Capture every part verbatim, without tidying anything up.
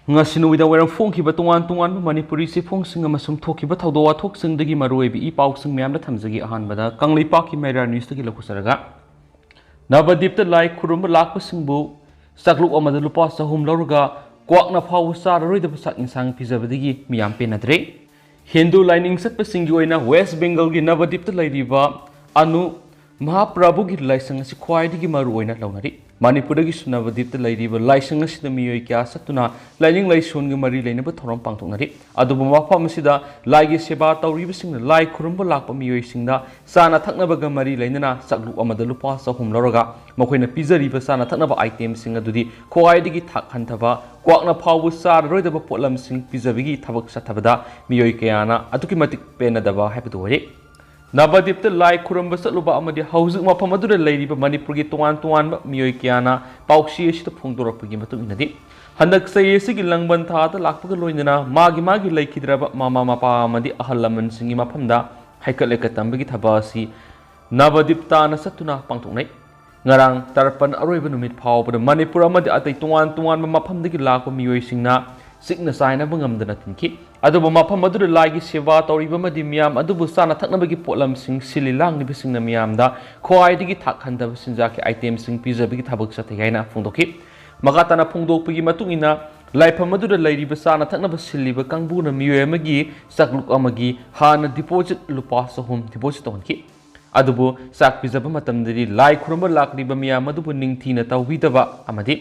ꯉꯁꯤ ꯅꯨꯃꯤꯗꯥꯡ ꯋꯥꯏꯔꯝ ꯐꯣꯡꯈꯤꯕ ꯇꯣꯉꯥꯟ ꯇꯣꯉꯥꯟꯕ ꯃꯅꯤꯄꯨꯔꯤ ꯆꯦꯐꯣꯡꯁꯤꯡ ꯑꯃꯁꯨꯡ ꯊꯣꯛꯈꯤꯕ ꯊꯧꯗꯣꯛ ꯋꯥꯊꯣꯛꯁꯤꯡꯗꯒꯤ ꯃꯔꯨꯑꯣꯏꯕ ꯏ ꯄꯥꯎꯁꯤꯡ ꯃꯌꯥꯝꯗ ꯊꯝꯖꯒꯦ꯫ ꯑꯍꯥꯟꯕꯗ ꯀꯪꯂꯩꯄꯥꯛꯀꯤ ꯃꯩꯔꯥ ꯅ꯭ꯌꯨꯁꯇꯒꯤ ꯂꯧꯈꯠꯆꯔꯒ, ꯅꯕꯗꯤꯞꯇ ꯂꯥꯏ ꯈꯨꯔꯨꯝꯕ ꯂꯥꯛꯄꯁꯤꯡꯕꯨ ꯆꯥꯛꯂꯨꯛ ꯑꯃꯗ ꯂꯨꯄꯥ ꯆꯍꯨꯝ ꯂꯧꯔꯒ ꯀ꯭ꯋꯥꯛꯅ ꯐꯥꯎꯕ ꯆꯥꯔꯔꯣꯏꯗꯕ ꯆꯥꯛ ꯏꯟꯁꯥꯡ ꯄꯤꯖꯕꯗꯒꯤ ꯃꯤꯌꯥꯝ ꯄꯦꯟꯅꯗ꯭ꯔꯦ꯫ ꯍꯤꯟꯗꯨ ꯂꯥꯏꯅꯤꯡ ꯆꯠꯄꯁꯤꯡꯒꯤ ꯑꯣꯏꯅ ꯋꯦꯁ ꯕꯦꯡꯒꯜꯒꯤ ꯅꯕꯗꯤꯞꯇ ꯂꯩꯔꯤꯕ ꯑꯅꯨ ꯃꯍꯥꯄ꯭ꯔꯚꯨꯒꯤ ꯂꯥꯏꯁꯪ ꯑꯁꯤ ꯈ꯭ꯋꯥꯏꯗꯒꯤ ꯃꯔꯨ ꯑꯣꯏꯅ ꯂꯧꯅꯔꯤ꯫ ꯃꯅꯤꯄꯨꯔꯗꯒꯤꯁꯨ ꯅꯕꯗꯤꯞꯇ ꯂꯩꯔꯤꯕ ꯂꯥꯏꯁꯪ ꯑꯁꯤꯗ ꯃꯤꯑꯣꯏ ꯀꯌꯥ ꯆꯠꯇꯨꯅ ꯂꯥꯏꯅꯤꯡ ꯂꯥꯏꯁꯣꯟꯒ ꯃꯔꯤ ꯂꯩꯅꯕ ꯊꯧꯔꯝ ꯄꯥꯡꯊꯣꯛꯅꯔꯤ꯫ ꯑꯗꯨꯕꯨ ꯃꯐꯝ ꯑꯁꯤꯗ ꯂꯥꯏꯒꯤ ꯁꯦꯕꯥ ꯇꯧꯔꯤꯕꯁꯤꯡꯅ ꯂꯥꯏ ꯈꯨꯔꯨꯝꯕ ꯂꯥꯛꯄ ꯃꯤꯑꯣꯏꯁꯤꯡꯗ ꯆꯥꯅ ꯊꯛꯅꯕꯒ ꯃꯔꯤ ꯂꯩꯅꯅ ꯆꯥꯛꯂꯨꯛ ꯑꯃꯗ ꯂꯨꯄꯥ ꯆꯍꯨꯝ ꯂꯧꯔꯒ ꯃꯈꯣꯏꯅ ꯄꯤꯖꯔꯤꯕ ꯆꯥꯅ ꯊꯛꯅꯕ items ꯁꯤꯡ ꯑꯗꯨꯗꯤ ꯈ꯭ꯋꯥꯏꯗꯒꯤ ꯊꯥꯛ ꯍꯟꯊꯕ, ꯀ꯭ꯋꯥꯛꯅ ꯐꯥꯎꯕ ꯆꯥꯔꯔꯣꯏꯗꯕ ꯄꯣꯠꯂꯝꯁꯤꯡ ꯄꯤꯖꯕꯒꯤ ꯊꯕꯛ ꯆꯠꯊꯕꯗ ꯃꯤꯑꯣꯏ ꯀꯌꯥꯅ ꯑꯗꯨꯛꯀꯤ ꯃꯇꯤꯛ ꯄꯦꯟꯅꯗꯕ ꯍꯥꯏꯕꯗꯨ ꯑꯣꯏꯔꯦ꯫ ꯅꯕꯗꯤꯞꯇ ꯂꯥꯏ ꯈꯨꯔꯨꯝꯕ ꯆꯠꯂꯨꯕ ꯑꯃꯗꯤ ꯍꯧꯖꯤꯛ ꯃꯐꯝ ꯑꯗꯨꯗ ꯂꯩꯔꯤꯕ ꯃꯅꯤꯄꯨꯔꯒꯤ ꯇꯣꯉꯥꯟ ꯇꯣꯉꯥꯟꯕ ꯃꯤꯑꯣꯏ ꯀꯌꯥꯅ ꯄꯥꯎꯆꯦ ꯑꯁꯤꯗ ꯐꯣꯡꯗꯣꯔꯛꯄꯒꯤ ꯃꯇꯨꯡ ꯏꯟꯅꯗꯤ, ꯍꯟꯗꯛ ꯆꯍꯤ ꯑꯁꯤꯒꯤ ꯂꯥꯡꯕꯟ ꯊꯥꯗ ꯂꯥꯛꯄꯒ ꯂꯣꯏꯅꯅ ꯃꯥꯒꯤ ꯃꯥꯒꯤ ꯂꯩꯈꯤꯗ꯭ꯔꯕ ꯃꯃꯥ ꯃꯄꯥ ꯑꯃꯗꯤ ꯑꯍꯜ ꯂꯃꯟꯁꯤꯡꯒꯤ ꯃꯐꯝꯗ ꯍꯩꯀꯠ ꯂꯩꯀꯠ ꯇꯝꯕꯒꯤ ꯊꯕꯛ ꯑꯁꯤ ꯅꯕꯗꯤꯞ ꯇꯥꯅ ꯆꯠꯇꯨꯅ ꯄꯥꯡꯊꯣꯛꯅꯩ꯫ ꯉꯔꯥꯡ ꯇꯔꯄꯟ ꯑꯔꯣꯏꯕ ꯅꯨꯃꯤꯠ ꯐꯥꯎꯕꯗ ꯃꯅꯤꯄꯨꯔ ꯑꯃꯗꯤ ꯑꯇꯩ ꯇꯣꯉꯥꯟ ꯇꯣꯉꯥꯟꯕ ꯃꯐꯝꯗꯒꯤ ꯂꯥꯛꯄ ꯃꯤꯑꯣꯏꯁꯤꯡꯅ ꯆꯤꯛꯅ ꯆꯥꯏꯅꯕ ꯉꯝꯗꯅ ꯇꯤꯟꯈꯤ꯫ ꯑꯗꯨꯕꯨ ꯃꯐꯝ ꯑꯗꯨꯗ ꯂꯥꯏꯒꯤ ꯁꯦꯕꯥ ꯇꯧꯔꯤꯕ ꯑꯃꯗꯤ ꯃꯤꯌꯥꯝ ꯑꯗꯨꯕꯨ ꯆꯥꯅ ꯊꯛꯅꯕꯒꯤ ꯄꯣꯠꯂꯝꯁꯤꯡ ꯁꯤꯜꯂꯤ ꯂꯥꯡꯂꯤꯕꯁꯤꯡꯅ ꯃꯤꯌꯥꯝꯗ ꯈ꯭ꯋꯥꯏꯗꯒꯤ ꯊꯥꯛ ꯍꯟꯊꯕ ꯆꯤꯟꯖꯥꯛꯀꯤ item ꯁꯤꯡ ꯄꯤꯖꯕꯒꯤ ꯊꯕꯛ ꯆꯠꯊꯩ ꯍꯥꯏꯅ ꯐꯣꯡꯗꯣꯛꯈꯤ꯫ ꯃꯈꯥ ꯇꯥꯅ ꯐꯣꯡꯗꯣꯛꯄꯒꯤ ꯃꯇꯨꯡ ꯏꯟꯅ, ꯂꯥꯏꯐꯝ ꯑꯗꯨꯗ ꯂꯩꯔꯤꯕ ꯆꯥꯅ ꯊꯛꯅꯕ ꯁꯤꯜꯂꯤꯕ ꯀꯥꯡꯕꯨꯅ ꯃꯤꯑꯣꯏ ꯑꯃꯒꯤ ꯆꯥꯛꯂꯨꯛ ꯑꯃꯒꯤ ꯍꯥꯟꯅ deposit ꯂꯨꯄꯥ ꯆꯍꯨꯝ deposit ꯇꯧꯍꯟꯈꯤ꯫ ꯑꯗꯨꯕꯨ ꯆꯥꯛ ꯄꯤꯖꯕ ꯃꯇꯝꯗꯗꯤ ꯂꯥꯏ ꯈꯨꯔꯨꯝꯕ ꯂꯥꯛꯂꯤꯕ ꯃꯤꯌꯥꯝ ꯑꯗꯨꯕꯨ ꯅꯤꯡꯊꯤꯅ ꯇꯧꯕꯤꯗꯕ ꯑꯃꯗꯤ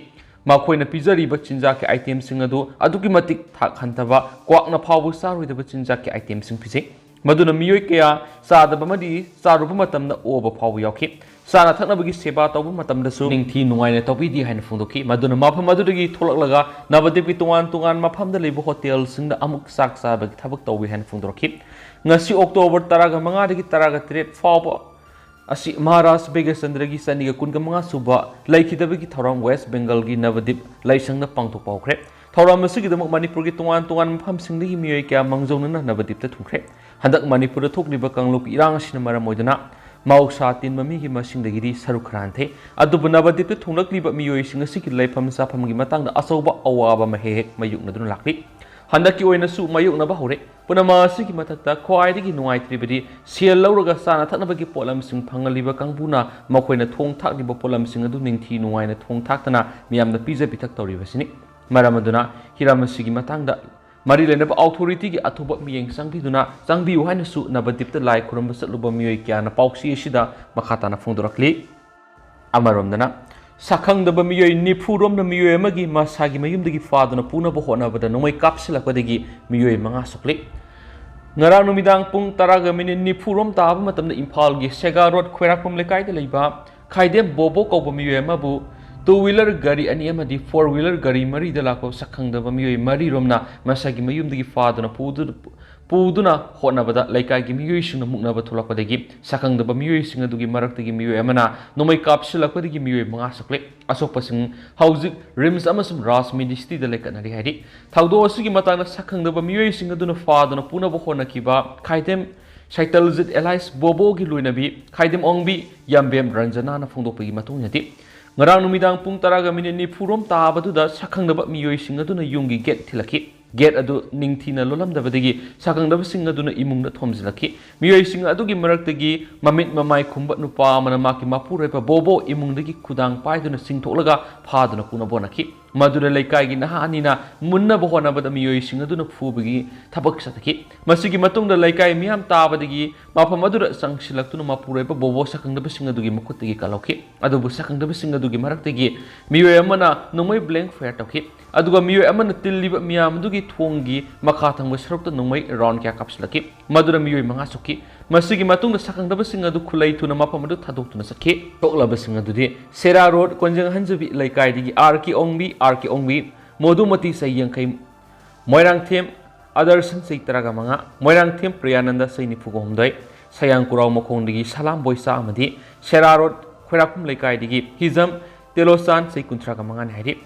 ꯃꯈꯣꯏꯅ ꯄꯤꯖꯔꯤꯕ ꯆꯤꯟꯖꯥꯛꯀꯤ item ꯁꯤꯡ ꯑꯗꯨ ꯑꯗꯨꯛꯀꯤ ꯃꯇꯤꯛ ꯊꯥꯛ ꯍꯟꯊꯕ, ꯀ꯭ꯋꯥꯛꯅ ꯐꯥꯎꯕ ꯆꯥꯔꯣꯏꯗꯕ ꯆꯤꯟꯖꯥꯛꯀꯤ item ꯁꯤꯡ ꯄꯤꯖꯩ꯫ ꯃꯗꯨꯅ ꯃꯤꯑꯣꯏ ꯀꯌꯥ ꯆꯥꯗꯕ ꯑꯃꯗꯤ ꯆꯥꯔꯨꯕ ꯃꯇꯝꯗ ꯑꯣꯕ ꯐꯥꯎꯕ ꯌꯥꯎꯈꯤ꯫ ꯆꯥꯅ ꯊꯛꯅꯕꯒꯤ ꯁꯦꯕꯥ ꯇꯧꯕ ꯃꯇꯝꯗꯁꯨ ꯅꯤꯡꯊꯤ ꯅꯨꯡꯉꯥꯏꯅ ꯇꯧꯕꯤꯗꯦ ꯍꯥꯏꯅ ꯐꯣꯡꯗꯣꯛꯈꯤ꯫ ꯃꯗꯨꯅ ꯃꯐꯝ ꯑꯗꯨꯗꯒꯤ ꯊꯣꯛꯂꯛꯂꯒ ꯅꯕꯗꯤꯞꯀꯤ ꯇꯣꯉꯥꯟ ꯇꯣꯉꯥꯟꯕ ꯃꯐꯝꯗ ꯂꯩꯕ ꯍꯣꯇꯦꯜꯁꯤꯡꯗ ꯑꯃꯨꯛ ꯆꯥꯛ ꯆꯥꯕꯒꯤ ꯊꯕꯛ ꯇꯧꯏ ꯍꯥꯏꯅ ꯐꯣꯡꯗꯣꯔꯛꯈꯤ꯫ ꯉꯁꯤ ꯑꯣꯛꯇꯣꯕꯔ ꯇꯔꯥꯒ ꯃꯉꯥꯗꯒꯤ ꯇꯔꯥꯒ ꯇꯔꯦꯠ ꯐꯥꯎꯕ ꯑꯁꯤ ꯃꯍꯥꯔꯥꯖ ꯕꯦꯒꯦꯁꯆꯟꯗ꯭ꯔꯒꯤ ꯆꯅꯤꯒ ꯀꯨꯟꯒ ꯃꯉꯥ ꯁꯨꯕ ꯂꯩꯈꯤꯗꯕꯒꯤ ꯊꯧꯔꯝ ꯋꯦꯁ ꯕꯦꯡꯒꯜꯒꯤ ꯅꯕꯗꯤꯞ ꯂꯥꯏꯁꯪꯗ ꯄꯥꯡꯊꯣꯛꯄ ꯍꯧꯈ꯭ꯔꯦ꯫ ꯊꯧꯔꯝ ꯑꯁꯤꯒꯤꯗꯃꯛ ꯃꯅꯤꯄꯨꯔꯒꯤ ꯇꯣꯉꯥꯟ ꯇꯣꯉꯥꯟꯕ ꯃꯐꯝꯁꯤꯡꯗꯒꯤ ꯃꯤꯑꯣꯏ ꯀꯌꯥ ꯃꯥꯡꯖꯧꯅꯅ ꯅꯕꯗꯤꯞꯇ ꯊꯨꯡꯈ꯭ꯔꯦ꯫ ꯍꯟꯗꯛ ꯃꯅꯤꯄꯨꯔꯗ ꯊꯣꯛꯂꯤꯕ ꯀꯥꯡꯂꯨꯞꯀꯤ ꯏꯔꯥꯡ ꯑꯁꯤꯅ ꯃꯔꯝ ꯑꯣꯏꯗꯨꯅ ꯃꯍꯧꯁꯥ ꯇꯤꯟꯕ ꯃꯤꯒꯤ ꯃꯁꯤꯡꯗꯒꯤꯗꯤ ꯁꯔꯨꯛ ꯈꯔ ꯍꯟꯊꯩ꯫ ꯑꯗꯨꯕꯨ ꯅꯕꯗꯤꯞꯇ ꯊꯨꯡꯂꯛꯂꯤꯕ ꯃꯤꯑꯣꯏꯁꯤꯡ ꯑꯁꯤꯒꯤ ꯂꯩꯐꯝ ꯆꯥꯐꯝꯒꯤ ꯃꯇꯥꯡꯗ ꯑꯆꯧꯕ ꯑꯋꯥꯕ ꯑꯃ ꯍꯦꯛ ꯍꯦꯛ ꯃꯥꯌꯣꯛꯅꯗꯨꯅ ꯂꯥꯛꯂꯤ꯫ ꯍꯟꯗꯛꯀꯤ ꯑꯣꯏꯅꯁꯨ ꯃꯥꯌꯣꯛꯅꯕ ꯍꯧꯔꯦ꯫ ꯄꯨꯝꯅꯃꯛ ꯑꯁꯤꯒꯤ ꯃꯊꯛꯇ ꯈ꯭ꯋꯥꯏꯗꯒꯤ ꯅꯨꯡꯉꯥꯏꯇ꯭ꯔꯤꯕꯗꯤ ꯁꯦꯜ ꯂꯧꯔꯒ ꯆꯥꯅ ꯊꯛꯅꯕꯒꯤ ꯄꯣꯠꯂꯝꯁꯤꯡ ꯐꯪꯍꯜꯂꯤꯕ ꯀꯥꯡꯕꯨꯅ ꯃꯈꯣꯏꯅ ꯊꯣꯡ ꯊꯥꯛꯂꯤꯕ ꯄꯣꯠꯂꯝꯁꯤꯡ ꯑꯗꯨ ꯅꯤꯡꯊꯤ ꯅꯨꯡꯉꯥꯏꯅ ꯊꯣꯡ ꯊꯥꯛꯇꯅ ꯃꯤꯌꯥꯝꯗ ꯄꯤꯖ ꯄꯤꯊꯛ ꯇꯧꯔꯤꯕꯁꯤꯅꯤ꯫ ꯃꯔꯝ ꯑꯗꯨꯅ ꯍꯤꯔꯝ ꯑꯁꯤꯒꯤ ꯃꯇꯥꯡꯗ ꯃꯔꯤ ꯂꯩꯅꯕ ꯑꯣꯊꯣꯔꯤꯇꯤꯒꯤ ꯑꯊꯨꯕ ꯃꯤꯠꯌꯦꯡ ꯆꯪꯕꯤꯗꯨꯅ, ꯆꯪꯕꯤꯌꯨ ꯍꯥꯏꯅꯁꯨ ꯅꯕꯗꯤꯞꯇ ꯂꯥꯏ ꯈꯨꯔꯨꯝꯕ ꯆꯠꯂꯨꯕ ꯃꯤꯑꯣꯏ ꯀꯌꯥꯅ ꯄꯥꯎꯆꯦ ꯑꯁꯤꯗ ꯃꯈꯥ ꯇꯥꯅ ꯐꯣꯡꯗꯣꯔꯛꯂꯤ꯫ ꯑꯃꯔꯣꯝꯗꯅ, ꯁꯛꯈꯪꯗꯕ ꯃꯤꯑꯣꯏ ꯅꯤꯐꯨ ꯔꯣꯝꯅ ꯃꯤꯑꯣꯏ ꯑꯃꯒꯤ ꯃꯁꯥꯒꯤ ꯃꯌꯨꯝꯗꯒꯤ ꯐꯥꯗꯨꯅ ꯄꯨꯅꯕ ꯍꯣꯠꯅꯕꯗ ꯅꯣꯡꯃꯩ ꯀꯥꯞꯁꯤꯜꯂꯛꯄꯗꯒꯤ ꯃꯤꯑꯣꯏ ꯃꯉꯥ ꯁꯣꯛꯂꯤ꯫ ꯉꯔꯥꯡ ꯅꯨꯃꯤꯗꯥꯡ ꯄꯨꯡ ꯇꯔꯥꯒ ꯃꯤꯅꯤꯠ ꯅꯤꯐꯨ ꯔꯣꯝ ꯇꯥꯕ ꯃꯇꯝꯗ ꯏꯝꯐꯥꯜꯒꯤ ꯁꯦꯒꯥ ꯔꯣꯗ ꯈꯣꯏꯔꯥꯛꯄꯝ ꯂꯩꯀꯥꯏꯗ ꯂꯩꯕ ꯈꯥꯏꯗꯦꯝ ꯕꯣꯕꯣ ꯀꯧꯕ ꯃꯤꯑꯣꯏ ꯑꯃꯕꯨ two wheeler ꯒꯥꯔꯤ ꯑꯅꯤ ꯑꯃꯗꯤ four wheeler ꯒꯥꯔꯤ ꯃꯔꯤꯗ ꯂꯥꯛꯄ ꯁꯛꯈꯪꯗꯕ ꯃꯤꯑꯣꯏ ꯃꯔꯤꯔꯣꯝꯅ ꯃꯁꯥꯒꯤ ꯃꯌꯨꯝꯗꯒꯤ ꯐꯥꯗꯨꯅ ꯄꯨꯗꯨ-, ꯄꯨꯗꯨꯅ ꯍꯣꯠꯅꯕꯗ ꯂꯩꯀꯥꯏꯒꯤ ꯃꯤꯑꯣꯏꯁꯤꯡꯅ ꯃꯨꯛꯅꯕ ꯊꯣꯛꯂꯛꯄꯗꯒꯤ ꯁꯛꯈꯪꯗꯕ ꯃꯤꯑꯣꯏꯁꯤꯡ ꯑꯗꯨꯒꯤ ꯃꯔꯛꯇꯒꯤ ꯃꯤꯑꯣꯏ ꯑꯃꯅ ꯅꯣꯡꯃꯩ ꯀꯥꯞꯁꯤꯜꯂꯛꯄꯗꯒꯤ ꯃꯤꯑꯣꯏ ꯃꯉꯥ ꯁꯣꯛꯂꯦ꯫ ꯑꯁꯣꯛꯄꯁꯤꯡ ꯍꯧꯖꯤꯛ ꯔꯤꯝꯁ ꯑꯃꯁꯨꯡ ꯔꯥꯖ ꯃꯤꯅꯤꯁꯇ꯭ꯔꯤꯗ ꯂꯩꯈꯠꯅꯔꯤ ꯍꯥꯏꯔꯤ꯫ ꯊꯧꯗꯣꯛ ꯑꯁꯤꯒꯤ ꯃꯇꯥꯡꯗ ꯁꯛꯈꯪꯗꯕ ꯃꯤꯑꯣꯏꯁꯤꯡ ꯑꯗꯨꯅ ꯐꯥꯗꯨꯅ ꯄꯨꯅꯕ ꯍꯣꯠꯅꯈꯤꯕ ꯈꯥꯏꯗꯦꯝ ꯁꯩꯇꯜꯖꯤꯠ ꯑꯦꯂꯥꯏꯁ ꯕꯣꯕꯣꯒꯤ ꯂꯣꯏꯅꯕꯤ ꯈꯥꯏꯗꯦꯝ ꯑꯣꯡꯕꯤ ꯌꯥꯝꯕꯦꯝ ꯔꯟꯖꯅꯥꯅ ꯐꯣꯡꯗꯣꯛꯄꯒꯤ ꯃꯇꯨꯡ ꯏꯟꯅꯗꯤ, ꯉꯔꯥꯡ ꯅꯨꯃꯤꯗꯥꯡ ꯄꯨꯡ ꯇꯔꯥꯒ ꯃꯤꯅꯤꯠ ꯅꯤꯐꯨ ꯔꯣꯝ ꯇꯥꯕꯗꯨꯗ ꯁꯛꯈꯪꯗꯕ ꯃꯤꯑꯣꯏꯁꯤꯡ ꯑꯗꯨꯅ ꯌꯨꯝꯒꯤ ꯒꯦꯠ ꯊꯤꯜꯂꯛꯈꯤ꯫ ꯒꯦꯠ ꯑꯗꯨ ꯅꯤꯡꯊꯤꯅ ꯂꯣꯜꯂꯝꯗꯕꯗꯒꯤ ꯁꯛꯈꯪꯗꯕꯁꯤꯡ ꯑꯗꯨꯅ ꯏꯃꯨꯡꯗ ꯊꯣꯝꯖꯤꯜꯂꯛꯈꯤ꯫ ꯃꯤꯑꯣꯏꯁꯤꯡ ꯑꯗꯨꯒꯤ ꯃꯔꯛꯇꯒꯤ ꯃꯃꯤꯠ ꯃꯃꯥꯏ ꯈꯨꯝꯕ ꯅꯨꯄꯥ ꯑꯃꯅ ꯃꯍꯥꯛꯀꯤ ꯃꯄꯨꯔꯣꯏꯕ ꯕꯣꯕꯣ ꯏꯃꯨꯡꯗꯒꯤ ꯈꯨꯗꯥꯡ ꯄꯥꯏꯗꯨꯅ ꯆꯤꯡꯊꯣꯛꯂꯒ ꯐꯥꯗꯨꯅ ꯄꯨꯅꯕ ꯍꯣꯠꯅꯈꯤ꯫ ꯃꯗꯨꯗ ꯂꯩꯀꯥꯏꯒꯤ ꯅꯍꯥ ꯑꯅꯤꯅ ꯃꯨꯟꯅꯕ ꯍꯣꯠꯅꯕꯗ ꯃꯤꯑꯣꯏꯁꯤꯡ ꯑꯗꯨꯅ ꯐꯨꯕꯒꯤ ꯊꯕꯛ ꯆꯠꯊꯈꯤ꯫ ꯃꯁꯤꯒꯤ ꯃꯇꯨꯡꯗ ꯂꯩꯀꯥꯏ ꯃꯤꯌꯥꯝ ꯇꯥꯕꯗꯒꯤ ꯃꯐꯝ ꯑꯗꯨꯗ ꯆꯪꯁꯤꯜꯂꯛꯇꯨꯅ ꯃꯄꯨꯔꯣꯏꯕ ꯕꯣꯕꯣ ꯁꯛꯈꯪꯗꯕꯁꯤꯡ ꯑꯗꯨꯒꯤ ꯃꯈꯨꯠꯇꯒꯤ ꯀꯜꯍꯧꯈꯤ꯫ ꯑꯗꯨꯕꯨ ꯁꯛꯈꯪꯗꯕꯁꯤꯡ ꯑꯗꯨꯒꯤ ꯃꯔꯛꯇꯒꯤ ꯃꯤꯑꯣꯏ ꯑꯃꯅ ꯅꯣꯡꯃꯩ blank fire ꯇꯧꯈꯤ꯫ ꯑꯗꯨꯒ ꯃꯤꯑꯣꯏ ꯑꯃꯅ ꯇꯤꯜꯂꯤꯕ ꯃꯤꯌꯥꯝ ꯑꯗꯨꯒꯤ ꯊꯣꯡꯒꯤ ꯃꯈꯥ ꯊꯪꯕ ꯁꯔꯨꯛꯇ ꯅꯣꯡꯃꯩ round ꯀꯌꯥ ꯀꯥꯞꯁꯤꯜꯂꯛꯈꯤ꯫ ꯃꯗꯨꯅ ꯃꯤꯑꯣꯏ ꯃꯉꯥ ꯁꯣꯛꯈꯤ꯫ ꯃꯁꯤꯒꯤ ꯃꯇꯨꯡꯗ ꯁꯛꯈꯪꯗꯕꯁꯤꯡ ꯑꯗꯨ ꯈꯨꯠꯂꯩ ꯊꯨꯅ ꯃꯐꯝ ꯑꯗꯨ ꯊꯥꯗꯣꯛꯇꯨꯅ ꯆꯠꯈꯤ꯫ ꯁꯣꯛꯂꯕꯁꯤꯡ ꯑꯗꯨꯗꯤ ꯁꯦꯔꯥ ꯔꯣꯗ ꯀꯣꯟꯖꯦꯡ ꯍꯟꯖꯕꯤ ꯂꯩꯀꯥꯏꯗꯒꯤ ꯑꯥꯔ ꯀꯦ ꯑꯣꯡꯕꯤ, ꯑꯥꯔ ꯀꯦ ꯑꯣꯡꯕꯤ, ꯃꯣꯗꯨꯃꯇꯤ ꯆꯍꯤ ꯌꯥꯡꯈꯩ, ꯃꯣꯏꯔꯥꯡꯊꯦꯝ ꯑꯗꯔꯁꯟ ꯆꯍꯤ ꯇꯔꯥꯒ ꯃꯉꯥ, ꯃꯣꯏꯔꯥꯡꯊꯦꯝ ꯄ꯭ꯔꯤꯌꯥꯅꯟꯗ ꯆꯍꯤ ꯅꯤꯐꯨꯒ ꯍꯨꯝꯗꯣꯏ, ꯁꯌꯥꯡ ꯀꯨꯔꯥꯎ ꯃꯈꯣꯡꯗꯒꯤ ꯁꯂꯥꯝ ꯕꯣꯏꯆꯥ ꯑꯃꯗꯤ ꯁꯦꯔꯥ ꯔꯣꯗ ꯈꯣꯏꯔꯥꯛꯄꯝ ꯂꯩꯀꯥꯏꯗꯒꯤ ꯍꯤꯖꯝ ꯇꯦꯂꯣꯆꯥꯟ ꯆꯍꯤ ꯀꯨꯟꯊ꯭ꯔꯥꯒ ꯃꯉꯥꯅꯤ ꯍꯥꯏꯔꯤ꯫